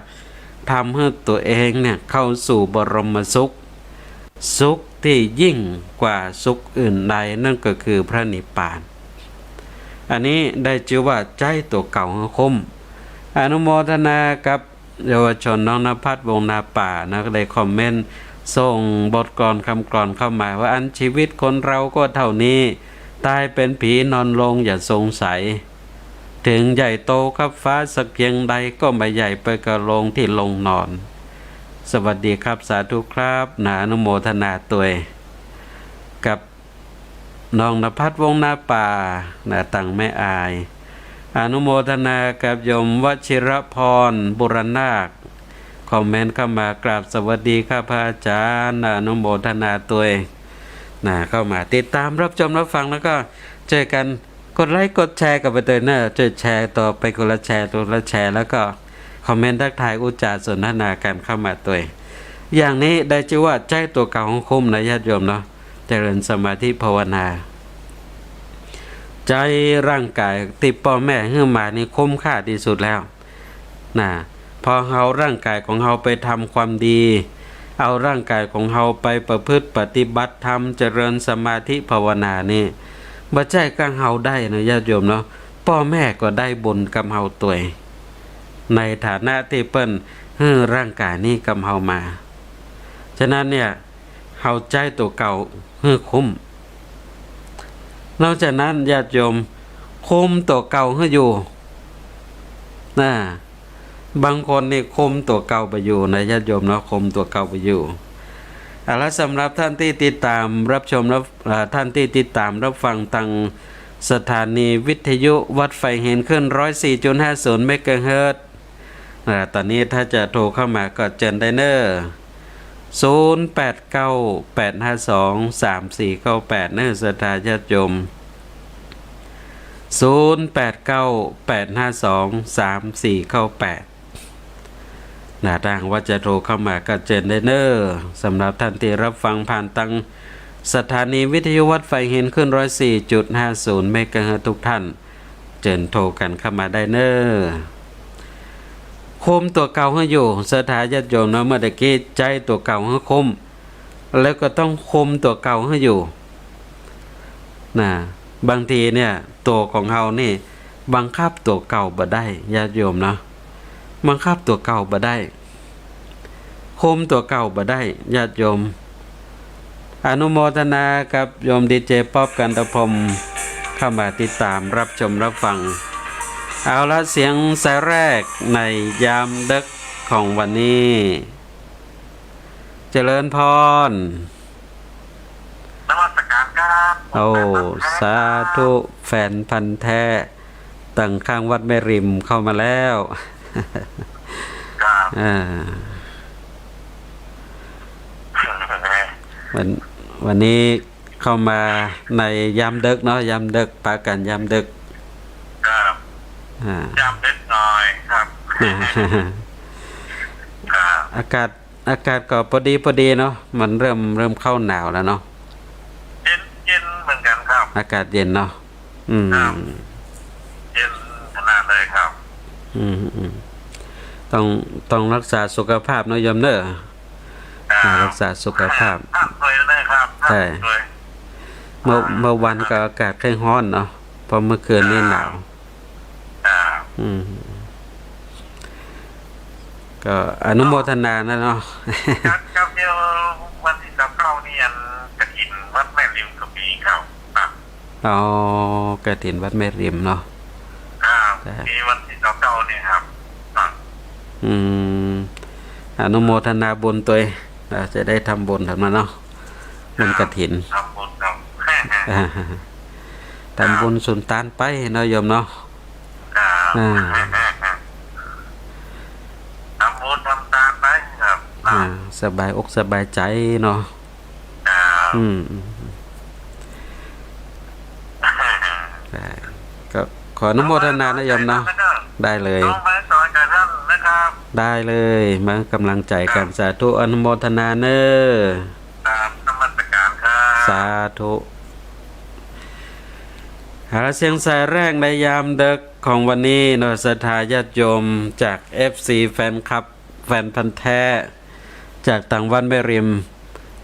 ทำหื้อตั๋วเองเนี่ยเข้าสู่บรมสุข สุขตี้ยิ่งกว่าสุขอื่นใด นั่นก็คือพระนิพพาน อันนี้ได้จื้อว่าใจ๊ตั๋วเก่าหื้อคุ้ม อนุโมทนากับเยาวชนน้องณภัทร วงศ์นาป่านะ ก็ได้คอมเมนต์ส่งบทกลอนกำกลอนเข้ามาว่า อันชีวิตคนเราก็เท่านี้ ต๋ายเป๋นผีนอนโลงอย่าสงสัย เถิงใหญ่โตคับฟ้าสักเพียงใด ก็บ่ใหญ่ไปกว่าโลงตี้ลงนอน สวัสดีครับ สาธุครับนะ อนุโมทนาตวย กับน้องณภัทร วงศ์นาป่านะ ตังแม่อาย อนุโมทนากับโยมวชิรพร บุรนาค คอมเมนต์เข้ามา กราบสวัสดีครับพระอาจารย์นะ อนุโมทนาตวยนะ เข้ามาติดต๋ามรับชมรับฟัง แล้วก็จ้วยกั๋น กดไลก์กดแชร์กั๋นไปตวยเน่อ จ้วยแชร์ต่อไปคนละแชร์ คนละแชร์ แล้วก็คอมเมนต์ทักทายอู้จ๋าสนทนากั๋นเข้ามาตวย อย่างนี้ได้จื้อว่าใจ๊ตั๋วเก่าหื้อคุ้มนะ ญาติโยมเนาะ เจริญสมาธิภาวนา ใจ๊ร่างก๋ายตี้ป้อแม่หื้อมานี่คุ้มค่าตี้สุดแล้ว นะ พอเอาร่างก๋ายของเฮาไปทำความดี เอาร่างก๋ายของเฮาไปประพฤติปฏิบัติธรรม เจริญสมาธิภาวนานี่ บ่ใจ้ก้างเฮาได้นะ ญาติโยมเนาะ ป้อแม่ก็ได้บุญกับเฮาตวย ในฐานะตี้เปิ้นหื้อร่างก๋ายนี้กับเฮามา ฉะนั้นเนี่ย เฮาใจ๊ตั๋วเก่าหื้อคุ้ม นอกจากนั้นญาติโยม คุมตั๋วเก่าหื้ออยู่ นะ บางคนนี่คุมตั๋วเก่าบ่อยู่นะ ญาติโยมเนาะ คุมตั๋วเก่าบ่อยู่ เอาละ สำหรับท่านตี้ติดต๋ามรับชมรับ เอ่อ ท่านตี้ติดต๋ามรับฟังตางสถานีวิทยุวัดไฟเห็น คลื่นร้อยสี่จุดห้าศูนย์เมกะเฮิรตซ์ อ่า ต๋อนนี้ถ้าจะโทรเข้ามาก็เจิญได้เน่อ ศูนย์แปดเก้า แปดห้าสอง สามสี่เก้าแปด เน่อ ศรัทธาญาติโยม ศูนย์แปดเก้า แปดห้าสอง สามสี่เก้าแปด นะ ถ้าหากว่าจะโทรเข้ามาก็เจิญได้เน่อ สำหรับท่านตี้รับฟังผ่านตางสถานีวิทยุวัดไฟเห็น คลื่นร้อยสี่จุดห้าศูนย์เมกะเฮิรตซ์ทุกท่าน เจิญโทรกั๋นเข้ามาได้เน่อ คุมตั๋วเก่าหื้ออยู่ ศรัทธาญาติโยมเนาะ เมื่อตะกี้ใจ๊ตั๋วเก่าหื้อคุม แล้วก็ต้องคุมตั๋วเก่าหื้ออยู่ นะ บางทีเนี่ย ตั๋วของเฮานี่บังคับตั๋วเก่าบ่ได้ ญาติโยมเนาะ บังคับตั๋วเก่าบ่ได้ คุมตั๋วเก่าบ่ได้ ญาติโยม อนุโมทนากับโยมดีเจป๊อป กันตะพรหม เข้ามาติดต๋ามรับชมรับฟัง เอาละ เสียงสายแรกในยามดึกของวันนี้ เจริญพร นมัสการครับ โอ้ ผมแฟนพันธุ์แท้ สาธุ แฟนพันธุ์แท้ ตางข้างวัดแม่ริมเข้ามาแล้ว ครับ อ่า วัน วันนี้เข้ามาในยามดึกเนาะ ยามดึก ปะกั๋นยามดึก ครับ อ่า ยามดึกหน่อยครับ อ่า ครับ อากาศ อากาศก็พอดีพอดีเนาะ มันเริ่ม เริ่มเข้าหนาวแล้วเนาะ เย็น เย็นเหมือนกันครับ อากาศเย็นเนาะ อืม ครับ เย็นขนาดเลยครับ อืม อืม ต้อง ต้องฮักษาสุขภาพเนาะโยมเนาะ อ่า อ่า ฮักษาสุขภาพ พักผ่อนด้วยนะครับ ใช่ พักผ่อนด้วย เมื่อ อ่า เมื่อวานก็อากาศค่อยฮ้อนเนาะ เพราะเมื่อคืนนี่หนาว อ่า อืม ก็อนุโมทนานะเนาะ ครับ ครับ เดี๋ยววันตี้ซาวเก้านี่อันกฐินวัดแม่ริมก็มีครับ ครับ อ๋อ กฐินวัดแม่ริมเนาะ ครับ จ้ะ มีวันตี้ซาวเก้านี่ครับ ครับ อืม อนุโมทนาบุญตวย อ่า จะได้ทำบุญกันมาเนาะ บุญกฐิน ทำบุญครับ อ่า ทำบุญสุนตานไปเนาะโยมเนาะ ครับ อ่า ทำบุญทำตานไปครับ อ่า สบายอกสบายใจ๋เนาะ ครับ อืม ได้ ก็ขออนุโมทนานะโยมเนาะ ได้เลย ต้องมาสอนกับท่านนะครับ ได้เลย มาให้ก๋ำลังใจ๋กั๋น ครับ สาธุ อนุโมทนาเน่อ ครับ นมัสการครับ สาธุ เอาละ เสียงสายแรกในยามดึกของวันนี้เนาะ ศรัทธาญาติโยมจาก เอฟซี แฟนคลับ แฟนพันธุ์แท้ จากตางวัดแม่ริม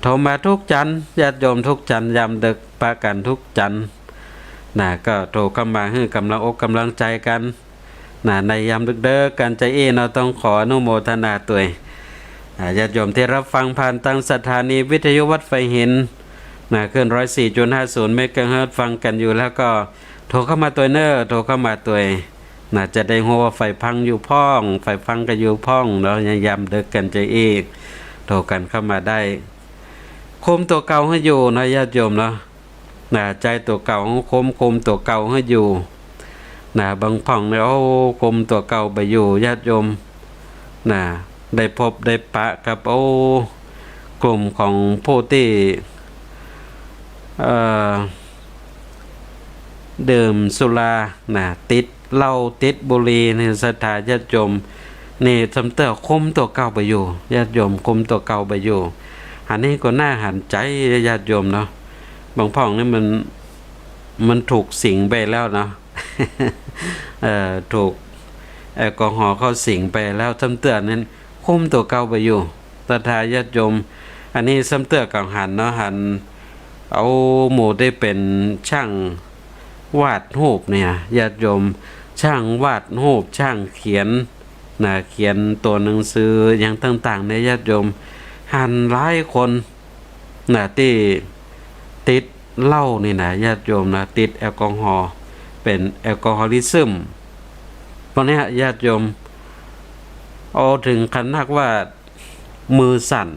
โทรมาทุกจันทร์ ญาติโยมทุกจันทร์ ยามดึกปะกั๋นทุกจันทร์ นะ ก็โทรเข้ามาหื้อก๋ำลังอกก๋ำลังใจ๋กั๋น นะ ในยามดึกๆ กั๋นจาอี้เนาะ ต้องขออนุโมทนาตวย อ่า ญาติโยมตี้ฮับฟังผ่านตางสถานีวิทยุวัดฝายหิน นะ คลื่น ร้อยสี่จุดห้าศูนย์ เมกะเฮิรตซ์ ฟังกั๋นอยู่แล้วก็โทรเข้ามาตวยเน่อ โทรเข้ามาตวย นะ จะได้ฮู้ว่าใผฟังอยู่พ่อง ใผฟังกั๋นอยู่พ่องเนาะ ยามดึกกั๋นจาอี้ โทรกั๋นเข้ามาได้ คุมตั๋วเก่าหื้ออยู่เนาะ ญาติโยมเนาะ นะ ใจ๊ตั๋วเก่า คุม คุมตั๋วเก่าหื้ออยู่ นะ บางพ่องเนี่ย โอ้ คุมตั๋วเก่าบ่อยู่ ญาติโยม นะ ได้พบได้ปะกับ โอ้ กลุ่มของผู้ตี้ เอ่อ ดื่มสุรา นะ ติดเหล้า ติดบุหรี่นี่ ศรัทธาญาติโยม นี่ซ้ำเตื้อคุมตั๋วเก่าบ่อยู่ ญาติโยม คุมตั๋วเก่าบ่อยู่ อันนี้ก็น่าหันใจ๋ญาติโยมเนาะ บางพ่องนี่มัน มันถูกสิงไปแล้วเนาะ เอ่อ ถูกแอลกอฮอล์เข้าสิงไปแล้ว ซ้ำเตื้อนั้นคุมตั๋วเก่าบ่อยู่ ศรัทธาญาติโยม อันนี้ซ้ำเตื้อกั๋งหันเนาะ หัน เอาหมู่ตี้เป๋นจ้างวาดฮูปเนี่ย ญาติโยม จ้างวาดฮูป จ้างเขียน นะ เขียนตั๋วหนังสือหยังต่างๆ เนี่ย ญาติโยม หันหลายคน นะ ตี้ติดเหล้านี่นะ ญาติโยมนะ ติดแอลกอฮอล์ เป๋นแอลกอฮอลิซึม พวกเนี้ย ญาติโยม เอาเถิงขนาดว่า มือสั่น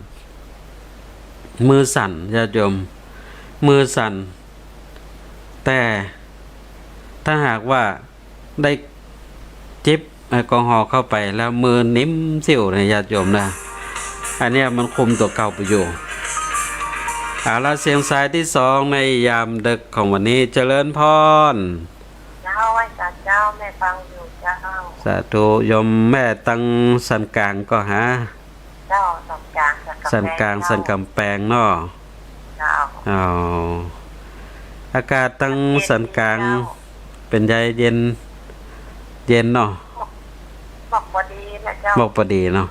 มือสั่น ญาติโยม มือสั่น แต่ถ้าหากว่าได้จิบแอลกอฮอล์เข้าไปแล้วมือนิ่มซิ่วนะ ญาติโยมนะ อันเนี้ยมันคุมตั๋วเก่าบ่อยู่ เอาละ เสียงสายตี้สองในยามดึกของวันนี้ เจริญพร เจ้า ไหว้สาเจ้า แม่ฟังอยู่เจ้า สาธุ โยมแม่ตังสันก๋างก่อฮะ เจ้า สันก๋าง สันก๋าง สันก๋าง เจ้า สันก๋ำแปงเนาะ เจ้า อ๋อ อากาศตังสันก๋าง เจ้า เป๋นใด เย็น เย็นเนาะ หมอกบ่ดีนะเจ้า หมอกบ่ดีเนาะ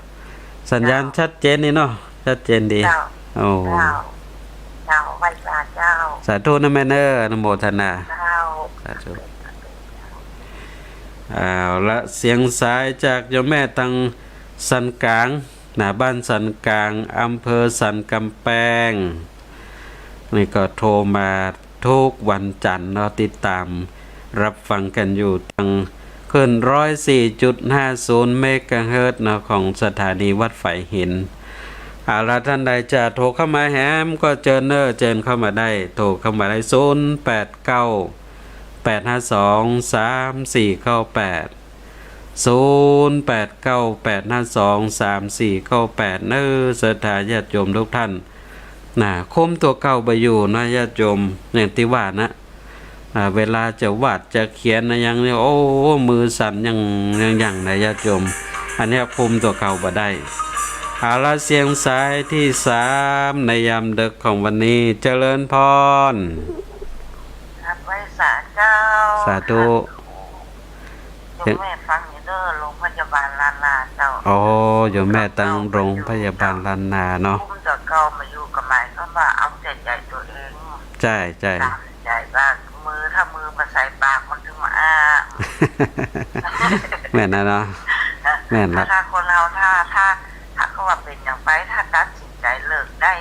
สัญญาณ เจ้า ชัดเจนดีเนาะ ชัดเจนดี เจ้า โอ้ เจ้า เจ้า ไหว้สาเจ้า สาธุนะแม่เน่อ อนุโมทนา เจ้า สาธุ เอาละ เสียงสายจากโยมแม่ตังสันก๋าง นะ บ้านสันก๋าง อำเภอสันก๋ำแปง นี่ก็โทรมาทุกวันจันทร์เนาะ ติดต๋ามฮับฟังกั๋นอยู่ตังคลื่น ร้อยสี่จุดห้าศูนย์ เมกะเฮิรตซ์เนาะ ของสถานีวัดฝายหิน เอาละ ท่านใดจะโทรเข้ามาแหมก็เจิญเน่อ เจิญเข้ามาได้ โทรเข้ามาได้ ศูนย์แปดเก้า แปดห้าสอง สามสี่เก้าแปด ศูนย์แปดเก้า แปดห้าสอง สามสี่เก้าแปด เน่อ ศรัทธาญาติโยมทุกท่าน นะ คุมตั๋วเก่าบ่อยู่นะ ญาติโยม อย่างตี้ว่านะ อ่า เวลาจะวาดจะเขียนนะ อย่างนี้ โอ้ มือสั่น อย่าง อย่าง อย่างนะ ญาติโยม อันเนี้ยคุมตั๋วเก่าบ่ได้ เอาละ เสียงสายตี้สามในยามดึกของวันนี้ เจริญพร ครับ ไหว้สาเจ้า สาธุ โยมแม่ฟังอยู่ เออ โรงพยาบาลล้านนาเจ้า อ๋อ โยมแม่ตังโรงพยาบาลล้านนาเนาะ อุ้มตั๋วเก่ามาอยู่ ก็หมายความว่าเอาแต่ใจ๋ตั๋วเอง ใจ้ ใจ้ ต๋ามใจ๋ว่า มือ ถ้ามือบ่ใส่ปากมันถึงบ่อ้า แม่นนะเนาะ แม่นละ ถ้าคนเฮา ถ้า ถ้า ถ้าเขาว่าเป๋นหยังไป ถ้าตัดสินใจ๋เลิกได้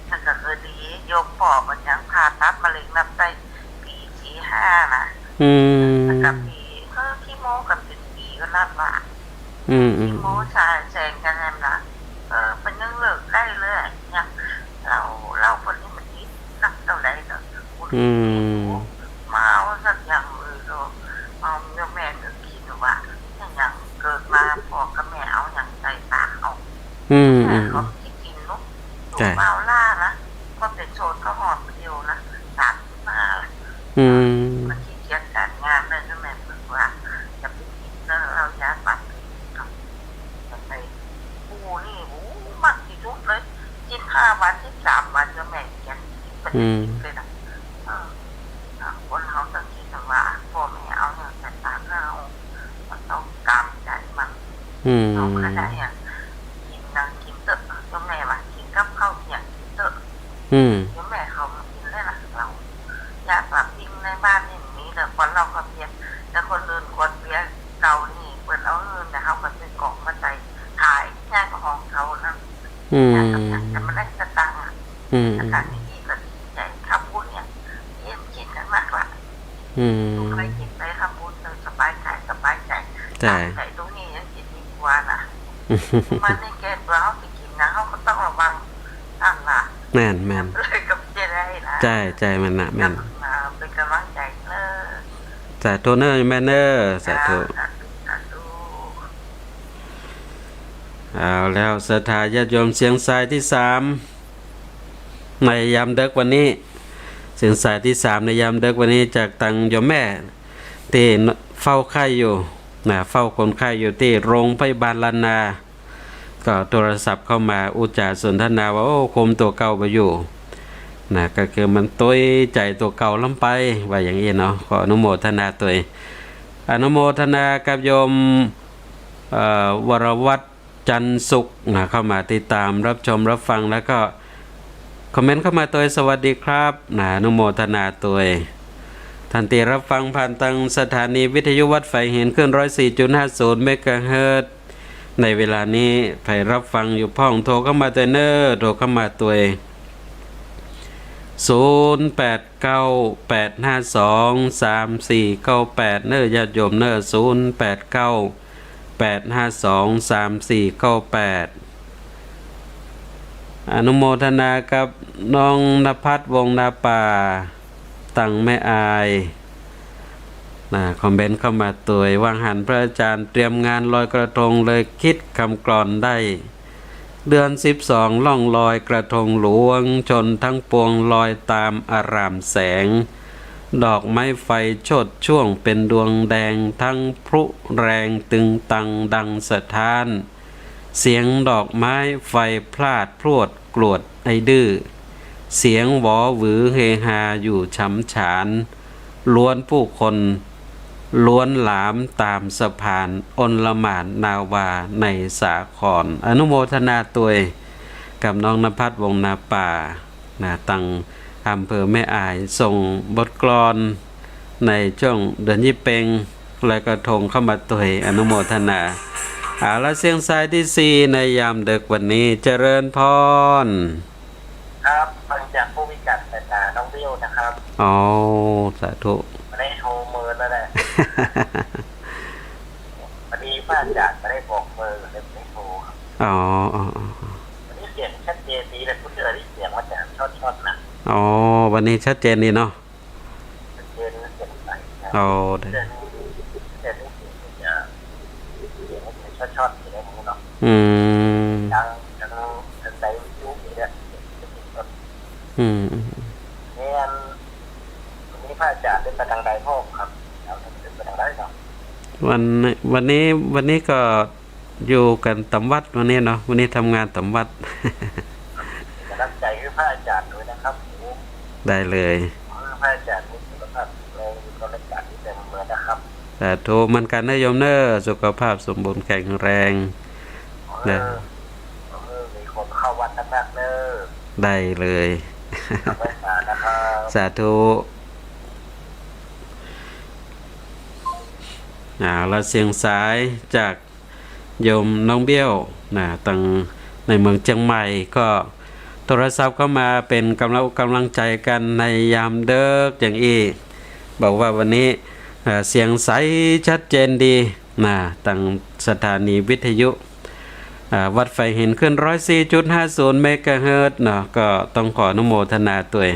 มันก็คือดี โยมป้อมันยังผ่าตัดมะเร็งลำไส้ ปี๋สี่ห้านะ อืม แล้วก็ปี๋ เออ คีโมก็เป๋นปี๋ก็นับว่า อืม อืม คีโมสายแสงจังหั้นนะ เออ มันยังเลิกได้เลย ยัง เฮา เฮาคนนี้มันอีกนักเต้าใดเนาะ อืม มาเอาสักอย่างเลยเนาะ เอา โยมแม่ก็กึ๊ดว่า ยังเกิดมาป้อกับแม่เอาหยังใส่ปากเฮา อืม อืม เขาสิกิ๋นเนาะ ใจ้ เมาเหล้านะ ก็เป๋นโสดก็หอมเดียวนะ สาม มา อืม มันขี้เกียจก๋านงานเลย ก็แม่ปึกว่า อย่าไปกิ๋นเนาะ เหล้ายาปรับพิษเนาะ อย่าไป กูนี่ โอ้ มักตี้สุดเลย สิบห้าวัน สิบสามวัน ก็แม่เกียจ อืม เลยนะ เออ คนเฮาต้องกึ๊ดว่า ป้อแม่เอาหยังใส่ปากเฮา มันต้องต๋ามใจ๋มัน อืม เอาขนาดอย่าง กิ๋นหยังกิ๋นเต๊อะ โยมแม่ว่า กิ๋นกับข้าวเปียกกิ๋นเต๊อะ อืม โยมแม่เขาบ่กิ๋นเลยนะ เหล้า ยาปรับพิษในบ้านนี่มีแต่ขวดเหล้าขวดเบียร์ แต่คนอื่นขวดเบียร์เก่านี่ เปิ้นเอาหื้อ แต่เฮาก็ซื้อกล่องมาใส่ขาย ยาก็ของเขานะ อืม แต่มันได้สตางค์อะ อืม สตางค์นี่ก็ดีใจ๋ ทำบุญเนี่ย เอ็มกิ๋นกันมากกว่า อืม ใครกิ๋นไปทำบุญเลย สบายกายสบายใจ๋ ใจ้ ใจ๋ตรงนี้ยังกิ๋นดีกว่านะ มันในแก่ตั๋วเฮาสิกิ๋นนะ เฮาก็ต้องระวังนั่นล่ะ แม่น แม่น เลยก็จะได้นะ ใจ้ ใจ้ แม่นนะ แม่น อ่า เป๋นก๋ำลังใจ๋เนาะ สาธุเนาะ แม่เนาะ สาธุ สาธุ สาธุ เอาแล้ว ศรัทธาญาติโยม เสียงสายตี้สาม ในยามดึกวันนี้ เสียงสายตี้สามในยามดึกวันนี้ จากตังโยมแม่ตี้เฝ้าไข้อยู่นะ เฝ้าคนไข้อยู่ตี้โรงพยาบาลล้านนา ก็โทรศัพท์เข้ามาอู้จ๋าสนทนาว่า โอ้ คมตั๋วเก่าบ่อยู่นะ ก็คือมันตวยใจ๋ตั๋วเก่าล้ำไป ว่าอย่างอี้เนาะ ขออนุโมทนาตวย อนุโมทนากับโยม เอ่อ วรวัฒน์ จันทร์สุขนะ เข้ามาติดตามรับชมรับฟัง แล้วก็คอมเมนต์เข้ามาตวย สวัสดีครับนะ อนุโมทนาตวย ต้านตี้รับฟังผ่านตังสถานีวิทยุวัดฝายหิน คลื่นร้อยสี่จุดห้าศูนย์เมกะเฮิรตซ์ ในเวลานี้ ใผรับฟังอยู่พ่อง โทรเข้ามาตวยเนาะ โทรเข้ามาตวย ศูนย์แปดเก้า แปดห้าสอง สามสี่เก้าแปด เนาะ ญาติโยมเนาะ ศูนย์แปดเก้า แปดห้าสอง สามสี่เก้าแปด อนุโมทนากับน้องณภัทร วงศ์นาป่า ตังแม่อายนะ คอมเมนต์เข้ามาตวย ว่าหันพระอาจารย์เตรียมงานลอยกระทงเลย คิดกำกลอนได้ เดือนสิบสอง ล่องลอยกระทงหลวง ชนทั้งปวงลอยตามอร่ามแสง ดอกไม้ไฟโชติช่วงเป็นดวงแดง ทั้งพลุแรงตึงตังดังสะท้าน เสียงดอกไม้ไฟพลาดพรวดกรวดไอ้ดื้อ เสียงหวอหวือเฮฮาอยู่ฉำฉาน ล้วนผู้คน ล้วนหลามต๋ามสะพาน อลหม่านนาวาในสาคร อนุโมทนาตวย กับน้องณภัทร วงศ์นาป่า นะ ตังอำเภอแม่อาย ส่งบทกลอนในจ้วงเดือนยี่เป็ง ลอยกระทงเข้ามาตวย อนุโมทนา เอาละ เสียงสายตี้สี่ในยามดึกวันนี้ เจริญพร ครับ ฟังจากผู้พิการสายตาน้องวิวนะครับ อ๋อ สาธุ บ่ได้โทรเมินแล้วแหละ พอดีพระอาจารย์บ่ได้บอกเบอร์ เลยบ่ได้โทรครับ อ๋อ อ๋อ อ๋อ อ๋อ วันนี้เสียงชัดเจนดีเลย คุณเอ๋ย เสียงมันจะช็อตๆ นะ อ๋อ วันนี้ชัดเจนดีเนาะ ชัดเจน เสียงใสครับ อ๋อ ได้ เสียง เสียง เสียงจะ เสียงมันจะช็อตๆ อยู่ในหูเนาะ อืม ดัง ดัง ดังใดวิทยุอยู่เนี่ย เสียงจะช็อต อืม อืม เนี่ย วันนี้พระอาจารย์เดินไปตางใดพ่องครับ แล้วเดินไปตางใดเนาะ วันนี้ วันนี้ วันนี้ก็อยู่กั๋นต๋ามวัดวันนี้เนาะ วันนี้ทำงานต๋ามวัด กำลังใจ๋หื้อพระอาจารย์ตวยนะครับ ได้เลย ขอหื้อพระอาจารย์มีสุขภาพแข็งแรง อยู่กับรายการนี้ไปเมินๆ นะครับ ส สาธุ เหมือนกั๋นเน่อโยมเน่อ สุขภาพสมบูรณ์แข็งแรง เออ นะ เออ มีคนเข้าวัดนักๆ เน่อ ได้เลย ครับ สาธุ เอาละ เสียงสายจากโยมน้องเบี้ยวนะ ตังในเมืองเจียงใหม่ ก็โทรศัพท์เข้ามาเป๋นก๋ำลัง ก๋ำลังใจ๋กั๋นในยามดึกอย่างอี้ บอกว่าวันนี้ เอ่อ เสียงใสชัดเจนดีนะ ตังสถานีวิทยุ อ่า วัดไฟหินคลื่นร้อยสี่จุดห้าศูนย์เมกะเฮิรตซ์เนาะ ก็ต้องขออนุโมทนาตวย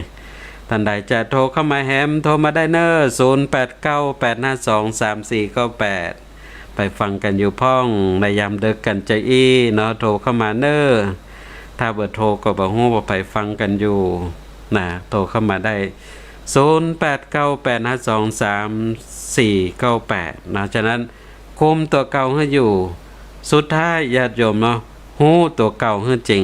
ต้านใดจะโทรเข้ามาแหม โทรมาได้เน่อ ศูนย์แปดเก้า แปดห้าสอง สามสี่เก้าแปด ไปฟังกั๋นอยู่พ่องในยามดึกกั๋นจาอี้เนาะ โทรเข้ามาเน่อ ถ้าบ่โทรก็บ่ฮู้ว่าใผฟังกั๋นอยู่นะ โทรเข้ามาได้ ศูนย์แปดเก้า แปดห้าสอง สามสี่เก้าแปด นะ ฉะนั้น คุมตั๋วเก่าหื้ออยู่ สุดท้ายญาติโยมเนาะ ฮู้ตั๋วเก่าหื้อจริง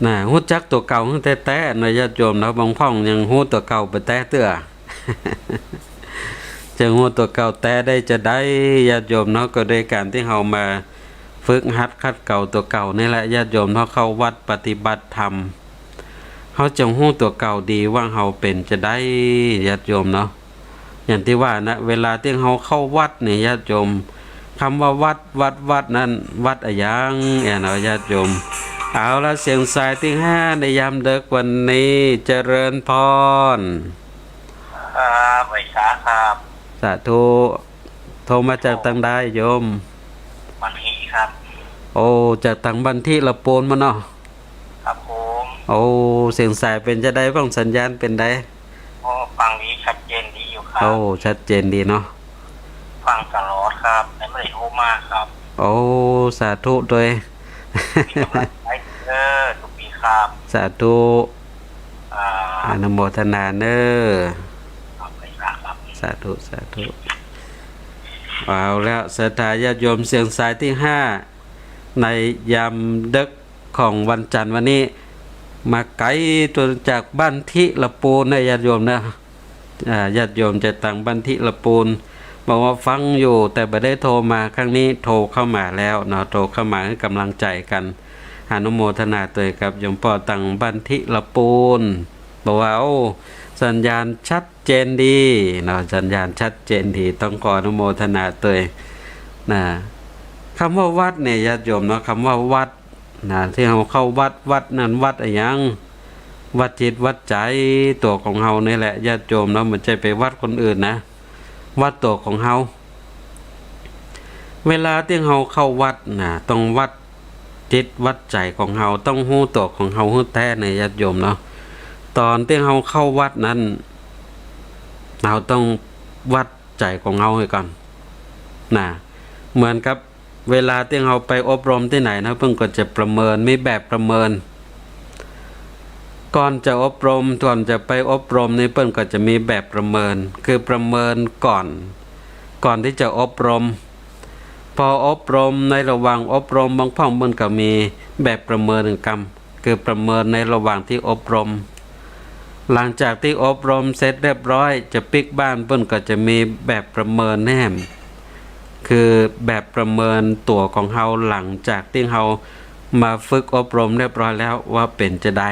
นะ ฮู้จักตั๋วเก่าหื้อแต๊ๆ นะญาติโยมเนาะ บางพ่องยังฮู้ตั๋วเก่าบ่แต๊เตื้อ จะฮู้ตั๋วเก่าแต๊ได้จาใดญาติโยมเนาะ ก็โดยก๋านตี้เฮามาฝึกหัดขัดเกลาตั๋วเก่านี่แหละญาติโยมเนาะ เข้าวัดปฏิบัติธรรม เฮาจะฮู้ตั๋วเก่าดีว่าเฮาเป๋นจาใดญาติโยมเนาะ อย่างตี้ว่านะ เวลาตี้เฮาเข้าวัดนี่ญาติโยม กำว่าวัด วัด วัดนั้น วัดอะหยัง แอ่นเนาะญาติโยม เอาละ เสียงสายตี้ห้าในยามดึกวันนี้ เจริญพร ครับ ไหว้สาครับ สาธุ โทรมาจากตังใดโยม บางพลีครับ โอ้ จากตังบางพลีละปูนมาเนาะ ครับผม โอ้ เสียงสายเป๋นจาใดบ้าง สัญญาณเป๋นใด โอ้ ฟังดีชัดเจนดีอยู่ครับ โอ้ ชัดเจนดีเนาะ ฟังตลอดครับ แต่บ่ได้โทรมาครับ โอ้ สาธุตวย มีก๋ำลังใจ๋เน่อ สุขีครับ สาธุ อ่า อนุโมทนาเน่อ ครับ ไหว้สาครับ สาธุ สาธุ เอาละ ศรัทธาญาติโยม เสียงสายตี้ห้า ในยามดึกของวันจันทร์วันนี้ มาไก๋ตวยจากบางพลีละปูนนะญาติโยมนะ อ่า ญาติโยมจากตังบางพลีละปูน บอกว่าฟังอยู่ แต่บ่ได้โทรมา ครั้งนี้โทรเข้ามาแล้วเนาะ โทรเข้ามาหื้อก๋ำลังใจ๋กั๋น อนุโมทนาตวยกับโยมป้อตังบางพลีละปูน บอกว่า โอ้ สัญญาณชัดเจนดีเนาะ สัญญาณชัดเจนดี ต้องขออนุโมทนาตวยนะ กำว่าวัดเนี่ยญาติโยมเนาะ กำว่าวัด นะ ตี้เฮาเข้าวัด วัดนั้นวัดอะหยัง วัดจิตวัดใจ๋ตั๋วของเฮานี่แหละญาติโยมเนาะ บ่ใจ้ไปวัดคนอื่นนะ วัดตั๋วของเฮา เวลาตี้เฮาเข้าวัดนะ ต้องวัดจิตวัดใจ๋ของเฮา ต้องฮู้ตั๋วของเฮาหื้อแต๊เน่อญาติโยมเนาะ ต๋อนตี้เฮาเข้าวัดนั้น เฮาต้องวัดใจ๋ของเฮาหื้อก่อนนะ เหมือนกับ เวลาตี้เฮาไปอบรมตี้ไหนนะ เปิ้นก็จะประเมิน มีแบบประเมิน ก่อนจะอบรม ก่อนจะไปอบรมนี่ เปิ้นก็จะมีแบบประเมิน คือประเมินก่อน ก่อนตี้จะอบรม ปออบรม ในระหว่างอบรม บางพ่องเปิ้นก็มีแบบประเมินหนึ่งกำ คือประเมินในระหว่างตี้อบรม หลังจากตี้อบรมเสร็จเรียบร้อย จะปิ๊กบ้าน เปิ้นก็จะมีแบบประเมินแหม คือแบบประเมินตั๋วของเฮา หลังจากตี้เฮามาฝึกอบรมเรียบร้อยแล้ว ว่าเป๋นจาใด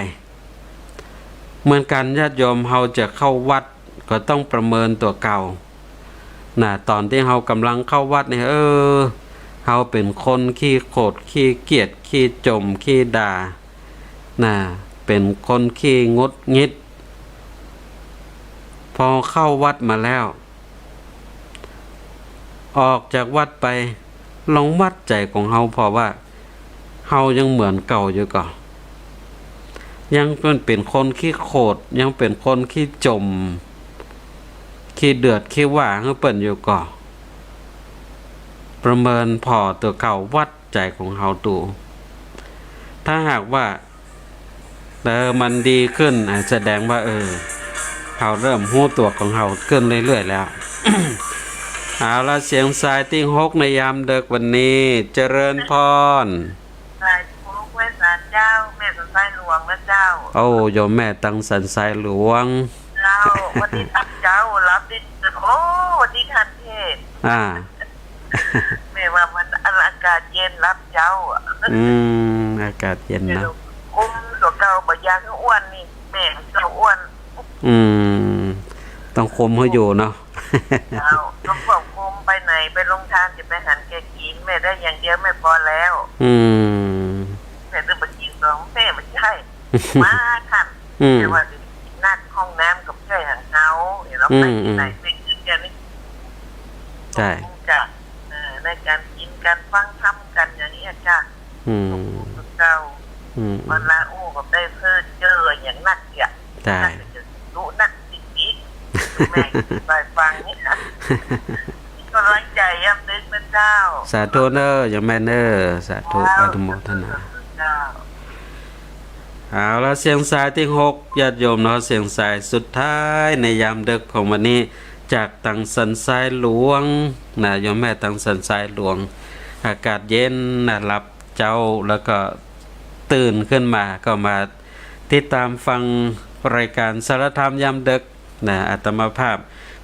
เหมือนกั๋นญาติโยม เฮาจะเข้าวัดก็ต้องประเมินตั๋วเก่า นะ ต๋อนตี้เฮากำลังเข้าวัดนี่ เออ เฮาเป๋นคนขี้โขด ขี้เกียจ ขี้จ่ม ขี้ด่า นะ เป๋นคนขี้หงุดหงิด ปอเข้าวัดมาแล้ว ออกจากวัดไป ลองวัดใจ๋ของเฮาผ่อว่า เฮายังเหมือนเก่าอยู่ก่อ ยังเป๋น เป๋นคนขี้โขด ยังเป๋นคนขี้จ่ม ขี้เดือด ขี้ว่าหื้อเปิ้นอยู่ก่อ ประเมินผ่อตั๋วเก่า วัดใจ๋ของเฮาดู ถ้าหากว่า เออ มันดีขึ้น อ่ะ แสดงว่า เออ เฮาเริ่มฮู้ตั๋วของเฮาขึ้นเรื่อยๆ แล้ว เอาละ เสียงสายตี้หกในยามดึกวันนี้ เจริญพร สายตี้หกไหว้สาเจ้า แม่สันทรายหลวงนะเจ้า โอ้ โยมแม่ตังสันทรายหลวง เจ้า วันนี้หลับเจ้า หลับ ติด โอ้ วันนี้ทานเทศน์ อ่า แม่ว่ามัน อันอากาศเย็นรับเจ้าอะ อืม อากาศเย็นนะ คุมตั๋วเก่า บ่อยากหื้ออ้วนนี่ แม่เจ้าอ้วน อืม ต้องคุมหื้ออยู่เนาะ เจ้า ต้องควบคุม ไปไหนไปโฮงตานจะไปหันแก่กิ๋น แม่ได้อย่างเดียวแม่ปอแล้ว อืม แม่จะบ่กิ๋นสอง แม่บ่ใจ้ มาคัน อืม แต่ว่านักห้องน้ำก็บ่ใจ้หันเฮา เดี๋ยวเฮาไป อืม ตี้ไหน อืม ไปกิ๋นกั๋นนี่ ใจ้ จ้ะ เออ ในก๋านกิ๋น ก๋านฟังธรรมกั๋นอย่างนี้อะจ้ะ อืม เจ้า อืม วันละ โอ้ ก็ได้เพ้อเจ้ออย่างนักเตี้ย ใจ้ นักเตี้ย รู้นักติดอีก แม่ไปฟังนี่ค่ะ ก็ร้อยใจ๋ยามดึกนะเจ้า สาธุเน่อ โยมแม่เน่อ สาธุ เจ้า อนุโมทนา เจ้า เอาละ เสียงสายตี้หก ญาติโยมเนาะ เสียงสายสุดท้ายในยามดึกของวันนี้ จากตังสันทรายหลวงนะ โยมแม่ตังสันทรายหลวง อากาศเย็นนะ หลับเจ๊าแล้วก็ตื่นขึ้นมาก็มาติดต๋ามฟังรายก๋านสารธรรมยามดึก นะ อาตมาภาพ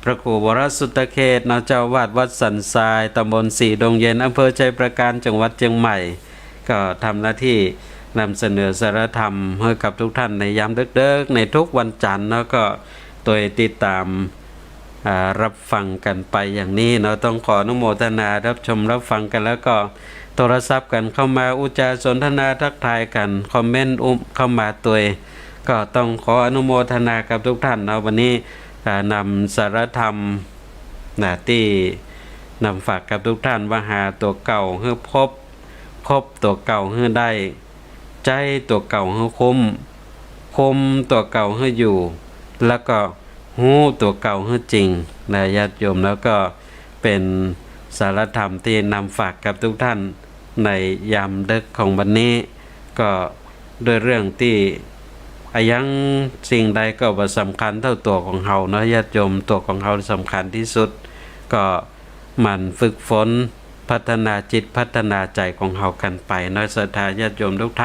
พระครูวรสุตเขตเนาะ เจ้าอาวาสวัดสันทราย ตำบลสี่ดงเย็น อำเภอชัยปราการ จังหวัดเจียงใหม่ ก็ทำหน้าตี้นำเสนอสารธรรมหื้อกับทุกท่านในยามดึกๆ ในทุกวันจันทร์เนาะ ก็ตวยติดต๋าม อ่า รับฟังกั๋นไปอย่างนี้เนาะ ต้องขออนุโมทนารับชมรับฟังกั๋น แล้วก็โทรศัพท์กั๋นเข้ามา อุจจาสนทนาทักทายกั๋น คอมเมนต์อุ้มเข้ามาตวย ก็ต้องขออนุโมทนากับทุกท่านเนาะ วันนี้ อ่า นำสารธรรม นะ ตี้นำฝากกับทุกท่านว่า หาตั๋วเก่าหื้อพบ พบตั๋วเก่าหื้อได้ ใจ๊ตั๋วเก่าหื้อคุ้ม คุมตั๋วเก่าหื้ออยู่ แล้วก็ฮู้ตั๋วเก่าหื้อจริงนะญาติโยม แล้วก็เป๋นสารธรรมตี้นำฝากกับทุกท่านในยามดึกของวันนี้ ก็ด้วยเรื่องตี้อะหยังสิ่งใดก็บ่สำคัญเต้าตั๋วของเฮาเนาะญาติโยม ตั๋วของเฮาสำคัญตี้สุด ก็หมั่นฝึกฝนพัฒนาจิตพัฒนาใจ๋ของเฮากั๋นไปเนาะ ศรัทธาญาติโยมทุกท่าน